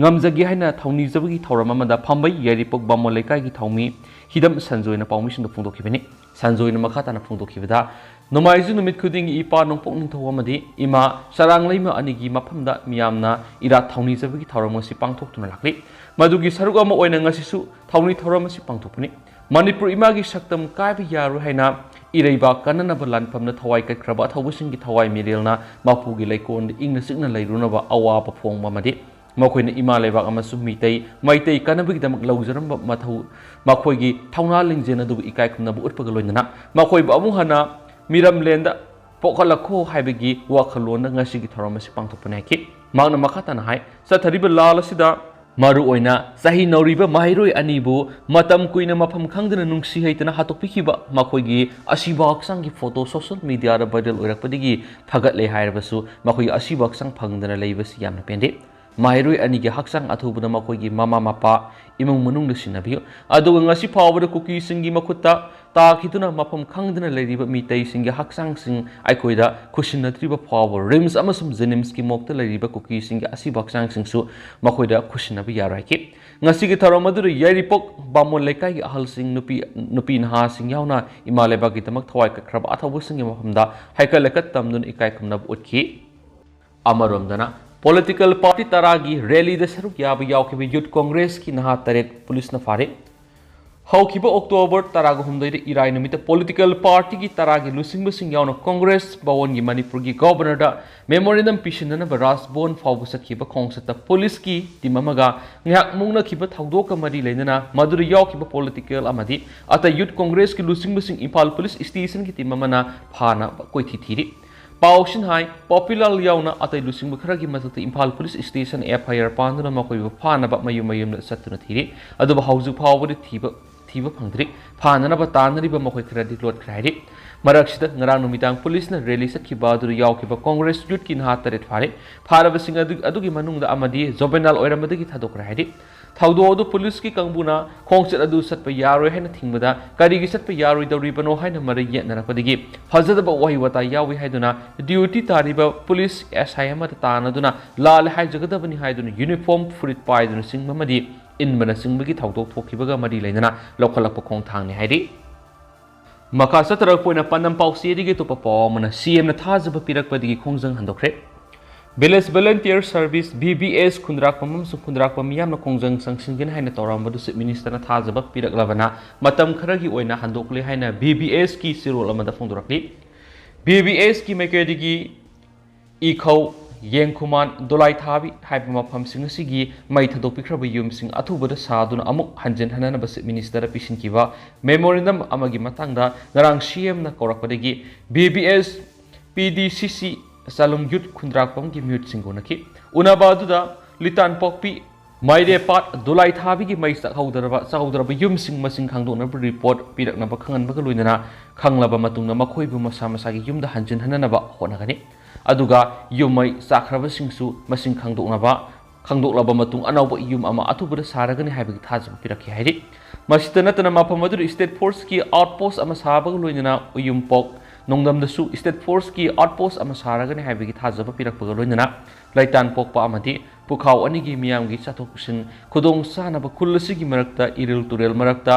ꯉꯝꯖꯒꯦ ꯍꯥꯏꯅ ꯊꯧꯅꯤꯖꯕꯒꯤ ꯊꯧꯔꯝ ꯑꯃꯗ ꯐꯝꯕꯩ ꯌꯥꯏꯔꯤꯄꯣꯛ ꯕꯥꯃꯣꯟ ꯂꯩꯀꯥꯏꯒꯤ ꯊꯧꯃꯤ ꯍꯤꯗꯝ ꯁꯟꯖꯣꯏꯅ ꯄꯥꯎꯃꯤꯁꯤꯡꯗ ꯐꯣꯡꯗꯣꯛꯈꯤꯕꯅꯤ꯫ ꯁꯟꯖꯣꯏꯅ ꯃꯈꯥ ꯇꯥꯅ ꯐꯣꯡꯗꯣꯛꯈꯤꯕꯗ, ꯅꯣꯡꯃꯥꯏꯖꯤꯡ ꯅꯨꯃꯤꯠ ꯈꯨꯗꯤꯡꯒꯤ ꯏꯄꯥ ꯅꯣꯡꯄꯣꯛ ꯅꯤꯡꯊꯧ ꯑꯃꯗꯤ ꯏꯃꯥ ꯆꯔꯥꯡꯂꯩꯃ ꯑꯅꯤꯒꯤ ꯃꯐꯝꯗ ꯃꯤꯌꯥꯝꯅ ꯏꯔꯥꯠ ꯊꯧꯅꯤꯖꯕꯒꯤ ꯊꯧꯔꯝ ꯑꯁꯤ ꯄꯥꯡꯊꯣꯛꯇꯨꯅ ꯂꯥꯛꯂꯤ꯫ ꯃꯗꯨꯒꯤ ꯁꯔꯨꯛ ꯑꯃ ꯑꯣꯏꯅ ꯉꯁꯤꯁꯨ ꯊꯧꯅꯤ ꯊꯧꯔꯝ ꯑꯁꯤ ꯄꯥꯡꯊꯣꯛꯄꯅꯤ꯫ ꯃꯅꯤꯄꯨꯔ ꯏꯃꯥꯒꯤ ꯁꯛꯇꯝ ꯀꯥꯏꯕ ꯌꯥꯔꯣꯏ ꯍꯥꯏꯅ ꯏꯔꯩꯕꯥꯛ ꯀꯟꯅꯅꯕ ꯂꯥꯟꯐꯝꯗ ꯊꯋꯥꯏ ꯀꯠꯈ꯭ꯔꯕ ꯑꯊꯧꯕꯁꯤꯡꯒꯤ ꯊꯋꯥꯏ ꯃꯤꯔꯦꯜꯅ ꯃꯄꯨꯒꯤ ꯂꯩꯀꯣꯜꯗ ꯏꯪꯅ ꯆꯤꯛꯅ ꯂꯩꯔꯨꯅꯕ ꯑꯋꯥꯕ ꯐꯣꯡꯕ ꯑꯃꯗꯤ ꯃꯈꯣꯏꯅ ꯏꯃꯥ ꯂꯩꯕꯥꯛ ꯑꯃꯁꯨꯡ ꯃꯤꯇꯩ ꯃꯩꯇꯩ ꯀꯟꯅꯕꯒꯤꯗꯃꯛ ꯂꯧꯖꯔꯝꯕ ꯃꯊꯧ, ꯃꯈꯣꯏꯒꯤ ꯊꯧꯅꯥ ꯂꯤꯡꯖꯦꯜ ꯑꯗꯨꯕꯨ ꯏꯀꯥꯏ ꯈꯨꯝꯅꯕ ꯎꯠꯄꯒ ꯂꯣꯏꯅꯅ ꯃꯈꯣꯏꯕꯨ ꯑꯃꯨꯛ ꯍꯟꯅ ꯃꯤꯔꯝꯂꯦꯟꯗ ꯄꯣꯛꯍꯜꯂꯛꯈꯣ ꯍꯥꯏꯕꯒꯤ ꯋꯥꯈꯜꯂꯣꯟꯗ ꯉꯁꯤꯒꯤ ꯊꯧꯔꯝ ꯑꯁꯤ ꯄꯥꯡꯊꯣꯛꯄꯅꯤ ꯍꯥꯏꯈꯤ꯫ ꯃꯍꯥꯛꯅ ꯃꯈꯥ ꯇꯥꯅ ꯍꯥꯏ, ꯆꯠꯊꯔꯤꯕ ꯂꯥꯜ ꯑꯁꯤꯗ ꯃꯔꯨꯑꯣꯏꯅ ꯆꯍꯤ ꯅꯧꯔꯤꯕ ꯃꯍꯩꯔꯣꯏ ꯑꯅꯤꯕꯨ ꯃꯇꯝ ꯀꯨꯏꯅ ꯃꯐꯝ ꯈꯪꯗꯅ ꯅꯨꯡꯁꯤ ꯍꯩꯇꯅ ꯍꯥꯠꯇꯣꯛꯄꯤꯈꯤꯕ ꯃꯈꯣꯏꯒꯤ ꯑꯁꯤꯕ ꯍꯛꯆꯥꯡꯒꯤ ꯐꯣꯇꯣ ꯁꯣꯁꯤꯌꯦꯜ ꯃꯤꯗꯤꯌꯥꯗ ꯚꯥꯏꯔꯦꯜ ꯑꯣꯏꯔꯛꯄꯗꯒꯤ ꯐꯒꯠꯂꯦ ꯍꯥꯏꯔꯕꯁꯨ ꯃꯈꯣꯏꯒꯤ ꯑꯁꯤꯕ ꯍꯛꯆꯥꯡ ꯐꯪꯗꯅ ꯂꯩꯕꯁꯤ ꯌꯥꯝꯅ ꯄꯦꯟꯗꯦ꯫ ꯃꯍꯩꯔꯣꯏ ꯑꯅꯤꯒꯤ ꯍꯛꯆꯥꯡ ꯑꯊꯨꯕꯗ ꯃꯈꯣꯏꯒꯤ ꯃꯃꯥ ꯃꯄꯥ, ꯏꯃꯨꯡ ꯃꯅꯨꯡꯗ ꯁꯤꯟꯅꯕꯤꯌꯨ꯫ ꯑꯗꯨꯒ ꯉꯁꯤ ꯐꯥꯎꯕꯗ ꯀꯨꯀꯤꯁꯤꯡꯒꯤ ꯃꯈꯨꯠꯇ ꯇꯥꯈꯤꯗꯨꯅ ꯃꯐꯝ ꯈꯪꯗꯅ ꯂꯩꯔꯤꯕ ꯃꯤꯇꯩꯁꯤꯡꯒꯤ ꯍꯛꯆꯥꯡꯁꯤꯡ ꯑꯩꯈꯣꯏꯗ ꯈꯨꯠꯁꯤꯟꯅꯗ꯭ꯔꯤꯕ ꯐꯥꯎꯕ ꯔꯤꯝꯁ ꯑꯃꯁꯨꯡ ꯖꯦꯅꯤꯝꯁꯀꯤ ꯃꯣꯛꯇ ꯂꯩꯔꯤꯕ ꯀꯨꯀꯤꯁꯤꯡꯒꯤ ꯑꯁꯤꯕ ꯍꯛꯆꯥꯡꯁꯤꯡꯁꯨ ꯃꯈꯣꯏꯗ ꯈꯨꯠꯁꯤꯟꯅꯕ ꯌꯥꯔꯣꯏ ꯍꯥꯏꯈꯤ꯫ ꯉꯁꯤꯒꯤ ꯊꯧꯔꯝ ꯑꯗꯨꯗ ꯌꯥꯏꯔꯤꯄꯣꯛ ꯕꯥꯃꯣꯟ ꯂꯩꯀꯥꯏꯒꯤ ꯑꯍꯜꯁꯤꯡ, ꯅꯨꯄꯤ, ꯅꯨꯄꯤ ꯅꯍꯥꯁꯤꯡ ꯌꯥꯎꯅ ꯏꯃꯥ ꯂꯩꯕꯥꯛꯀꯤꯗꯃꯛ ꯊꯋꯥꯏ ꯀꯠꯈ꯭ꯔꯕ ꯑꯊꯧꯕꯁꯤꯡꯒꯤ ꯃꯐꯝꯗ ꯍꯩꯀꯠ ꯂꯩꯀꯠ ꯇꯝꯗꯨꯅ ꯏꯀꯥꯏ ꯈꯨꯝꯅꯕ ꯎꯠꯈꯤ꯫ ꯑꯃꯔꯣꯝꯗꯅ, ꯄꯣꯂꯤꯇꯤꯀꯦꯜ ꯄꯥꯔꯇꯤ ꯇꯔꯥꯒꯤ ꯔꯦꯂꯤꯗ ꯁꯔꯨꯛ ꯌꯥꯕ ꯌꯥꯎꯈꯤꯕ ꯌꯨꯠ ꯀꯣꯡꯒ꯭ꯔꯦꯁꯀꯤ ꯅꯍꯥ ꯇꯔꯦꯠ ꯄꯨꯂꯤꯁꯅ ꯐꯥꯔꯦ꯫ ꯍꯧꯈꯤꯕ ꯑꯣꯛꯇꯣꯕꯔ ꯇꯔꯥꯒ ꯍꯨꯝꯗꯣꯏꯗ ꯏꯔꯥꯏ ꯅꯨꯃꯤꯠꯇ ꯄꯣꯂꯤꯇꯤꯀꯦꯜ ꯄꯥꯔꯇꯤꯒꯤ ꯇꯔꯥꯒꯤ ꯂꯨꯆꯤꯡꯕꯁꯤꯡ ꯌꯥꯎꯅ ꯀꯣꯡꯒ꯭ꯔꯦꯁ ꯚꯋꯟꯒꯤ ꯃꯅꯤꯄꯨꯔꯒꯤ ꯒꯣꯚꯔꯅꯔꯗ ꯃꯦꯃꯣꯔꯦꯟꯗꯝ ꯄꯤꯁꯤꯟꯅꯅꯕ ꯔꯥꯖꯚꯋꯟ ꯐꯥꯎꯕ ꯆꯠꯈꯤꯕ ꯈꯣꯡꯆꯠꯇ ꯄꯨꯂꯤꯁꯀꯤ ꯇꯤꯝ ꯑꯃꯒ ꯉꯥꯏꯍꯥꯛ ꯃꯨꯛꯅꯈꯤꯕ ꯊꯧꯗꯣꯛꯀ ꯃꯔꯤ ꯂꯩꯅꯅ ꯃꯗꯨꯗ ꯌꯥꯎꯈꯤꯕ ꯄꯣꯂꯤꯇꯤꯀꯦꯜ ꯑꯃꯗꯤ ꯑꯇꯩ ꯌꯨꯠ ꯀꯣꯡꯒ꯭ꯔꯦꯁꯀꯤ ꯂꯨꯆꯤꯡꯕꯁꯤꯡ ꯏꯝꯐꯥꯜ ꯄꯨꯂꯤꯁ ꯁ꯭ꯇꯦꯁꯟꯒꯤ ꯇꯤꯝ ꯑꯃꯅ ꯐꯥꯅꯕ ꯀꯣꯏꯊꯤ ꯊꯤꯔꯤ꯫ ꯄꯥꯎꯁꯤꯡ ꯍꯥꯏ, ꯄꯣꯄꯤꯂꯥꯜ ꯌꯥꯎꯅ ꯑꯇꯩ ꯂꯨꯆꯤꯡꯕ ꯈꯔꯒꯤ ꯃꯊꯛꯇ ꯏꯝꯐꯥꯜ ꯄꯨꯂꯤꯁ ꯁ꯭ꯇꯦꯁꯟ ꯑꯦꯐ ꯑꯥꯏ ꯑꯥꯔ ꯄꯥꯟꯗꯨꯅ ꯃꯈꯣꯏꯕꯨ ꯐꯥꯅꯕ ꯃꯌꯨꯝ ꯃꯌꯨꯝꯗ ꯆꯠꯇꯨꯅ ꯊꯤꯔꯤ꯫ ꯑꯗꯨꯕꯨ ꯍꯧꯖꯤꯛ ꯐꯥꯎꯕꯗꯤ ꯊꯤꯕ, ꯊꯤꯕ ꯐꯪꯗ꯭ꯔꯤ꯫ ꯐꯥꯅꯅꯕ ꯇꯥꯟꯅꯔꯤꯕ ꯃꯈꯣꯏ ꯈꯔꯗꯤ ꯂꯣꯠꯈ꯭ꯔꯦ ꯍꯥꯏꯔꯤ꯫ ꯃꯔꯛꯁꯤꯗ ꯉꯔꯥꯡ ꯅꯨꯃꯤꯗꯥꯡ ꯄꯨꯂꯤꯁꯅ ꯔꯦꯂꯤ ꯆꯠꯈꯤꯕ ꯑꯗꯨꯗ ꯌꯥꯎꯈꯤꯕ ꯀꯣꯡꯒ꯭ꯔꯦꯁ ꯌꯨꯠꯀꯤ ꯅꯍꯥ ꯇꯔꯦꯠ ꯐꯥꯔꯦ꯫ ꯐꯥꯔꯕꯁꯤꯡ ꯑꯗꯨ, ꯑꯗꯨꯒꯤ ꯃꯅꯨꯡꯗ ꯑꯃꯗꯤ ꯖꯣꯕꯦꯅꯥꯜ ꯑꯣꯏꯔꯝꯕꯗꯒꯤ ꯊꯥꯗꯣꯛꯈ꯭ꯔꯦ ꯍꯥꯏꯔꯤ꯫ ꯊꯧꯗꯣꯛ ꯑꯗꯨ ꯄꯨꯂꯤꯁꯀꯤ ꯀꯥꯡꯕꯨꯅ ꯈꯣꯡꯆꯠ ꯑꯗꯨ ꯆꯠꯄ ꯌꯥꯔꯣꯏ ꯍꯥꯏꯅ ꯊꯤꯡꯕꯗ ꯀꯔꯤꯒꯤ ꯆꯠꯄ ꯌꯥꯔꯣꯏꯗꯧꯔꯤꯕꯅꯣ ꯍꯥꯏꯅ ꯃꯔꯩ ꯌꯦꯠꯅꯔꯛꯄꯗꯒꯤ ꯐꯖꯗꯕ ꯋꯥꯍꯩ ꯋꯥꯇꯥ ꯌꯥꯎꯏ ꯍꯥꯏꯗꯨꯅ ꯗ꯭ꯌꯨꯇꯤ ꯇꯥꯔꯤꯕ ꯄꯨꯂꯤꯁ ꯑꯦꯁ ꯑꯥꯏ ꯑꯃꯗ ꯇꯥꯟꯅꯗꯨꯅ ꯂꯥꯜꯂꯦ ꯍꯥꯏꯖꯒꯗꯕꯅꯤ ꯍꯥꯏꯗꯨꯅ ꯌꯨꯅꯤꯐꯣꯔꯝ ꯐꯨꯔꯤꯠ ꯄꯥꯏꯗꯨꯅ ꯆꯤꯡꯕ ꯑꯃꯗꯤ ꯏꯟꯕꯅꯆꯤꯡꯕꯒꯤ ꯊꯧꯗꯣꯛ ꯊꯣꯛꯈꯤꯕꯒ ꯃꯔꯤ ꯂꯩꯅꯅ ꯂꯧꯈꯠꯂꯛꯄ ꯈꯣꯡꯊꯥꯡꯅꯤ ꯍꯥꯏꯔꯤ꯫ ꯃꯈꯥ ꯆꯠꯊꯔꯛꯄ ꯑꯣꯏꯅ ꯄꯥꯟꯗꯝ ꯄꯥꯎꯆꯦꯗꯒꯤ ꯑꯇꯣꯞꯄ ꯄꯥꯎ ꯑꯃꯅ ꯁꯤ ꯑꯦꯝꯅ ꯊꯥꯖꯕ ꯄꯤꯔꯛꯄꯗꯒꯤ ꯈꯣꯡꯖꯪ ꯍꯟꯗꯣꯛꯈ꯭ꯔꯦ꯫ Village Volunteer Service, V V S, ꯈꯨꯟꯗ꯭ꯔꯥꯛꯄꯝ ꯑꯃꯁꯨꯡ ꯈꯨꯟꯗ꯭ꯔꯥꯛꯄꯝ ꯃꯤꯌꯥꯝꯅ ꯈꯣꯡꯖꯪ ꯆꯪꯁꯤꯟꯒꯅꯤ ꯍꯥꯏꯅ ꯇꯧꯔꯝꯕꯗꯨ Chief Minister ꯅ ꯊꯥꯖꯕ ꯄꯤꯔꯛꯂꯕꯅ ꯃꯇꯝ ꯈꯔꯒꯤ ꯑꯣꯏꯅ ꯍꯟꯗꯣꯛꯂꯦ ꯍꯥꯏꯅ V V S ꯀꯤ ꯆꯦꯔꯣꯜ ꯑꯃꯗ ꯐꯣꯡꯗꯣꯔꯛꯂꯤ꯫ V V S ꯀꯤ ꯃꯥꯏꯀꯩꯗꯒꯤ ꯏꯈꯧ, ꯌꯦꯡꯈꯨꯃꯥꯟ, ꯗꯣꯂꯥꯏꯊꯥꯕꯤ ꯍꯥꯏꯕ ꯃꯐꯝꯁꯤꯡ ꯑꯁꯤꯒꯤ ꯃꯩ ꯊꯥꯗꯣꯛꯄꯤꯈ꯭ꯔꯕ ꯌꯨꯝꯁꯤꯡ ꯑꯊꯨꯕꯗ ꯁꯥꯗꯨꯅ ꯑꯃꯨꯛ ꯍꯟꯖꯤꯟ ꯍꯟꯅꯅꯕ Chief Minister ꯗ ꯄꯤꯁꯤꯟꯈꯤꯕ memorandum ꯑꯃꯒꯤ ꯃꯇꯥꯡꯗ ꯉꯔꯥꯡ C M ꯅ ꯀꯧꯔꯛꯄꯗꯒꯤ V V S P D C C ꯆꯥꯂꯨꯝ ꯌꯨꯠ ꯈꯨꯟꯗ꯭ꯔꯥꯛꯄꯝꯒꯤ ꯃꯤꯍꯨꯠꯁꯤꯡꯒ ꯎꯅꯈꯤ꯫ ꯎꯅꯕ ꯑꯗꯨꯗ ꯂꯤꯇꯥꯟꯄꯣꯛꯄꯤ, ꯃꯥꯏꯔꯦꯄꯥꯠ, ꯗꯣꯂꯥꯏꯊꯥꯕꯤꯒꯤ ꯃꯩ ꯆꯥꯛꯍꯧꯗ꯭ꯔꯕ, ꯆꯥꯛꯍꯧꯗ꯭ꯔꯕ ꯌꯨꯝꯁꯤꯡ ꯃꯁꯤꯡ ꯈꯪꯗꯣꯛꯅꯕ report ꯄꯤꯔꯛꯅꯕ ꯈꯪꯍꯟꯕꯒ ꯂꯣꯏꯅꯅ ꯈꯪꯂꯕ ꯃꯇꯨꯡꯗ ꯃꯈꯣꯏꯕꯨ ꯃꯁꯥ ꯃꯁꯥꯒꯤ ꯌꯨꯝꯗ ꯍꯟꯖꯤꯟ ꯍꯟꯅꯅꯕ ꯍꯣꯠꯅꯒꯅꯤ꯫ ꯑꯗꯨꯒ ꯌꯨꯝ ꯃꯩ ꯆꯥꯛꯈ꯭ꯔꯕꯁꯤꯡꯁꯨ ꯃꯁꯤꯡ ꯈꯪꯗꯣꯛꯅꯕ, ꯈꯪꯗꯣꯛꯂꯕ ꯃꯇꯨꯡ ꯑꯅꯧꯕ ꯌꯨꯝ ꯑꯃ ꯑꯊꯨꯕꯗ ꯁꯥꯔꯒꯅꯤ ꯍꯥꯏꯕꯒꯤ ꯊꯥꯖꯕ ꯄꯤꯔꯛꯈꯤ ꯍꯥꯏꯔꯤ꯫ ꯃꯁꯤꯇ ꯅꯠꯇꯅ ꯃꯐꯝ ꯑꯗꯨꯗ state force ꯀꯤ outpost ꯑꯃ ꯁꯥꯕꯒ ꯂꯣꯏꯅꯅ ꯎꯌꯨꯝꯄꯣꯛ ꯅꯣꯡꯗꯝꯗꯁꯨ state force ꯀꯤ outpost ꯑꯃ ꯁꯥꯔꯒꯅꯤ ꯍꯥꯏꯕꯒꯤ ꯊꯥꯖꯕ ꯄꯤꯔꯛꯄꯒ ꯂꯣꯏꯅꯅ ꯂꯩꯇꯥꯟ ꯄꯣꯛꯄ ꯑꯃꯗꯤ ꯄꯨꯈꯥꯎ ꯑꯅꯤꯒꯤ ꯃꯤꯌꯥꯝꯒꯤ ꯆꯠꯊꯣꯛ ꯆꯠꯁꯤꯟ ꯈꯨꯗꯣꯡ ꯆꯥꯅꯕ ꯈꯨꯜ ꯑꯁꯤꯒꯤ ꯃꯔꯛꯇ ꯏꯔꯤꯜ ꯇꯨꯔꯦꯜ ꯃꯔꯛꯇ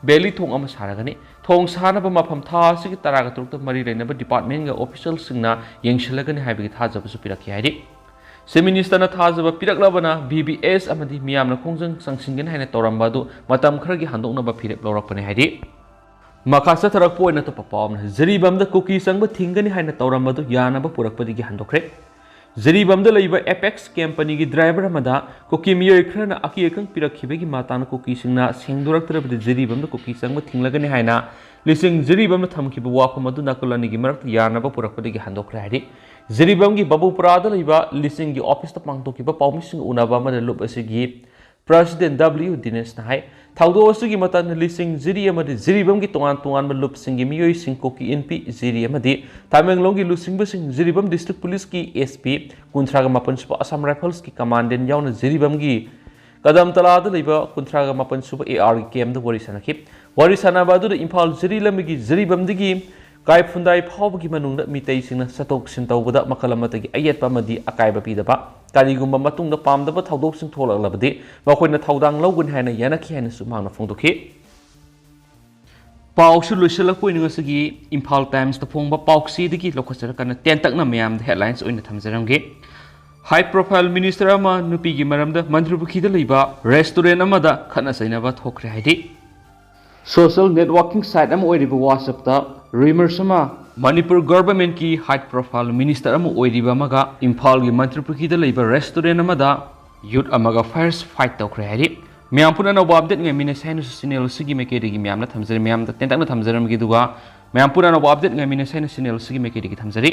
valley ꯊꯣꯡ ꯑꯃ ꯁꯥꯔꯒꯅꯤ꯫ ꯊꯣꯡ ꯁꯥꯅꯕ ꯃꯐꯝ ꯊꯥ ꯑꯁꯤꯒꯤ ꯇꯔꯥꯒ ꯇꯔꯨꯛꯇ ꯃꯔꯤ ꯂꯩꯅꯕ department ꯀ official ꯁꯤꯡꯅ ꯌꯦꯡꯁꯤꯜꯂꯒꯅꯤ ꯍꯥꯏꯕꯒꯤ ꯊꯥꯖꯕꯁꯨ ꯄꯤꯔꯛꯈꯤ ꯍꯥꯏꯔꯤ꯫ Chief Minister ꯅ ꯊꯥꯖꯕ ꯄꯤꯔꯛꯂꯕꯅ V V S ꯑꯃꯗꯤ ꯃꯤꯌꯥꯝꯅ ꯈꯣꯡꯖꯪ ꯆꯪꯁꯤꯟꯒꯅꯤ ꯍꯥꯏꯅ ꯇꯧꯔꯝꯕ ꯑꯗꯨ ꯃꯇꯝ ꯈꯔꯒꯤ ꯍꯟꯗꯣꯛꯅꯕ ꯐꯤꯔꯦꯞ ꯂꯧꯔꯛꯄꯅꯤ ꯍꯥꯏꯔꯤ꯫ ꯃꯈꯥ ꯆꯠꯊꯔꯛꯄ ꯑꯣꯏꯅ ꯑꯇꯣꯞꯄ ꯄꯥꯎ ꯑꯃꯅ ꯖꯤꯔꯤꯕꯥꯝꯗ ꯀꯨꯀꯤ ꯆꯪꯕ ꯊꯤꯡꯒꯅꯤ ꯍꯥꯏꯅ ꯇꯧꯔꯝꯕ ꯑꯗꯨ ꯌꯥꯅꯕ ꯄꯨꯔꯛꯄꯗꯒꯤ ꯍꯟꯗꯣꯛꯈ꯭ꯔꯦ꯫ ꯖꯤꯔꯤꯕꯥꯝꯗ ꯂꯩꯕ Apex company ꯒꯤ driver ꯑꯃꯗ ꯀꯨꯀꯤ ꯃꯤꯑꯣꯏ ꯈꯔꯅ ꯑꯀꯤ ꯑꯈꯪ ꯄꯤꯔꯛꯈꯤꯕꯒꯤ ꯃꯇꯥꯡꯗ ꯀꯨꯀꯤꯁꯤꯡꯅ ꯁꯦꯡꯗꯣꯔꯛꯇ꯭ꯔꯕꯗꯤ ꯖꯤꯔꯤꯕꯥꯝꯗ ꯀꯨꯀꯤ ꯆꯪꯕ ꯊꯤꯡꯂꯒꯅꯤ ꯍꯥꯏꯅ ꯂꯤꯁꯤꯡ ꯖꯤꯔꯤꯕꯥꯝꯗ ꯊꯝꯈꯤꯕ ꯋꯥꯐꯝ ꯑꯗꯨ ꯅꯥꯀꯜ ꯑꯅꯤꯒꯤ ꯃꯔꯛꯇ ꯌꯥꯅꯕ ꯄꯨꯔꯛꯄꯗꯒꯤ ꯍꯟꯗꯣꯛꯈ꯭ꯔꯦ ꯍꯥꯏꯔꯤ꯫ ꯖꯤꯔꯤꯕꯥꯝꯒꯤ ꯕꯥꯕꯨꯄꯨꯔꯥꯗ ꯂꯩꯕ ꯂꯤꯁꯤꯡꯒꯤ office ꯇ ꯄꯥꯡꯊꯣꯛꯈꯤꯕ ꯄꯥꯎꯃꯤꯁꯤꯡꯒ ꯎꯅꯕ ꯑꯃꯗ ꯂꯨꯞ ꯑꯁꯤꯒꯤ President W ꯗꯤꯅꯦꯁꯅ ꯍꯥꯏ, ꯊꯧꯗꯣꯛ ꯑꯁꯤꯒꯤ ꯃꯇꯥꯡꯗ ꯂꯤꯁꯤꯡ ꯖꯤꯔꯤ ꯑꯃꯗꯤ ꯖꯤꯔꯤꯕꯥꯝꯒꯤ ꯇꯣꯉꯥꯟ ꯇꯣꯉꯥꯟꯕ ꯂꯨꯞꯁꯤꯡꯒꯤ ꯃꯤꯑꯣꯏꯁꯤꯡ ꯀꯨꯀꯤ ꯏꯟꯄꯤ ꯖꯤꯔꯤ ꯑꯃꯗꯤ ꯇꯃꯦꯡꯂꯣꯡꯒꯤ ꯂꯨꯆꯤꯡꯕꯁꯤꯡ ꯖꯤꯔꯤꯕꯥꯝ district police ꯀꯤ S P, ꯀꯨꯟꯊ꯭ꯔꯥꯒ ꯃꯥꯄꯟ ꯁꯨꯕ Assam Rifles ꯀꯤ commandant ꯌꯥꯎꯅ ꯖꯤꯔꯤꯕꯥꯝꯒꯤ ꯀꯗꯝꯇꯂꯥꯗ ꯂꯩꯕ ꯀꯨꯟꯊ꯭ꯔꯥꯒ ꯃꯥꯄꯟ ꯁꯨꯕ A R ꯒꯤ camp ꯗ ꯋꯥꯔꯤ ꯁꯥꯟꯅꯈꯤ꯫ ꯋꯥꯔꯤ ꯁꯥꯟꯅꯕ ꯑꯗꯨꯗ ꯏꯝꯐꯥꯜ ꯖꯤꯔꯤ ꯂꯝꯕꯤꯒꯤ ꯖꯤꯔꯤꯕꯥꯝꯗꯒꯤ ꯀꯥꯏꯐꯨꯟꯗꯥꯏ ꯐꯥꯎꯕꯒꯤ ꯃꯅꯨꯡꯗ ꯃꯤꯇꯩꯁꯤꯡꯅ ꯆꯠꯊꯣꯛ ꯆꯠꯁꯤꯟ ꯇꯧꯕꯗ ꯃꯈꯜ ꯑꯃꯠꯇꯒꯤ ꯑꯌꯦꯠꯄ ꯑꯃꯗꯤ ꯑꯀꯥꯏꯕ ꯄꯤꯗꯕ, ꯀꯔꯤꯒꯨꯝꯕ ꯃꯇꯨꯡꯗ ꯄꯥꯝꯗꯕ ꯊꯧꯗꯣꯛꯁꯤꯡ ꯊꯣꯛꯂꯛꯂꯕꯗꯤ ꯃꯈꯣꯏꯅ ꯊꯧꯗꯥꯡ ꯂꯧꯒꯅꯤ ꯍꯥꯏꯅ ꯌꯥꯅꯈꯤ ꯍꯥꯏꯅꯁꯨ ꯃꯍꯥꯛꯅ ꯐꯣꯡꯗꯣꯛꯈꯤ꯫ ꯄꯥꯎꯁꯨ ꯂꯣꯏꯁꯤꯜꯂꯛꯄ ꯑꯣꯏꯅ ꯉꯁꯤꯒꯤ ꯏꯝꯐꯥꯜ ꯇꯥꯏꯝꯁꯇ ꯐꯣꯡꯕ ꯄꯥꯎꯆꯦꯗꯒꯤ ꯂꯧꯈꯠꯆꯔꯀꯥꯟꯗ ꯇꯦꯟꯇꯛꯅ ꯃꯌꯥꯝꯗ ꯍꯦꯗꯂꯥꯏꯟꯁ ꯑꯣꯏꯅ ꯊꯝꯖꯔꯝꯒꯦ꯫ ꯍꯥꯏ ꯄ꯭ꯔꯣꯐꯥꯏꯜ ꯃꯤꯅꯤꯁꯇꯔ ꯑꯃ ꯅꯨꯄꯤꯒꯤ ꯃꯔꯝꯗ ꯃꯟꯇ꯭ꯔꯤꯄꯨꯈ꯭ꯔꯤꯗ ꯂꯩꯕ ꯔꯦꯁꯇꯨꯔꯦꯟ ꯑꯃꯗ ꯈꯠꯅ ꯆꯩꯅꯕ ꯊꯣꯛꯈ꯭ꯔꯦ ꯍꯥꯏꯗꯤ, ꯁꯣꯁꯤꯌꯦꯜ ꯅꯦꯠꯋꯥꯔꯀꯤꯡ ꯁꯥꯏꯠ ꯑꯃ ꯑꯣꯏꯔꯤꯕ WhatsAppꯇ ꯔꯤꯃꯔꯁ ꯑꯃ, ꯃꯅꯤꯄꯨꯔ ꯒꯚꯔꯟꯃꯦꯟꯠꯀꯤ ꯍꯥꯏ ꯄ꯭ꯔꯣꯐꯥꯏꯜ ꯃꯤꯅꯤꯁꯇꯔ ꯑꯃ ꯑꯣꯏꯔꯤꯕ ꯑꯃꯒ ꯏꯝꯐꯥꯜꯒꯤ ꯃꯟꯇ꯭ꯔꯤꯄꯨꯈ꯭ꯔꯤꯗ ꯂꯩꯕ ꯔꯦꯁꯇꯨꯔꯦꯟ ꯑꯃꯗ ꯌꯨꯠ ꯑꯃꯒ ꯐꯥꯌꯔ ꯐꯥꯏꯠ ꯇꯧꯈ꯭ꯔꯦ ꯍꯥꯏꯔꯤ꯫ ꯃꯌꯥꯝ ꯄꯨꯟꯅ ꯑꯅꯧꯕ ꯑꯞꯗꯦꯠ ꯉꯥꯏꯃꯤꯟꯅꯁꯦ ꯍꯥꯏꯅꯁꯨ ꯆꯦꯅꯦꯜ ꯑꯁꯤꯒꯤ ꯃꯥꯏꯀꯩꯗꯒꯤ ꯃꯌꯥꯝꯅ ꯊꯝꯖꯔꯤ, ꯃꯌꯥꯝꯗ ꯇꯦꯟꯇꯛꯅ ꯊꯝꯖꯔꯝꯒꯦ꯫ ꯑꯗꯨꯒ ꯃꯌꯥꯝ ꯄꯨꯟꯅ ꯑꯅꯧꯕ ꯑꯞꯗꯦꯠ ꯉꯥꯏꯃꯤꯟꯅꯁꯦ ꯍꯥꯏꯅ ꯆꯦꯅꯦꯜ ꯑꯁꯤꯒꯤ ꯃꯥꯏꯀꯩꯗꯒꯤ ꯊꯝꯖꯔꯤ꯫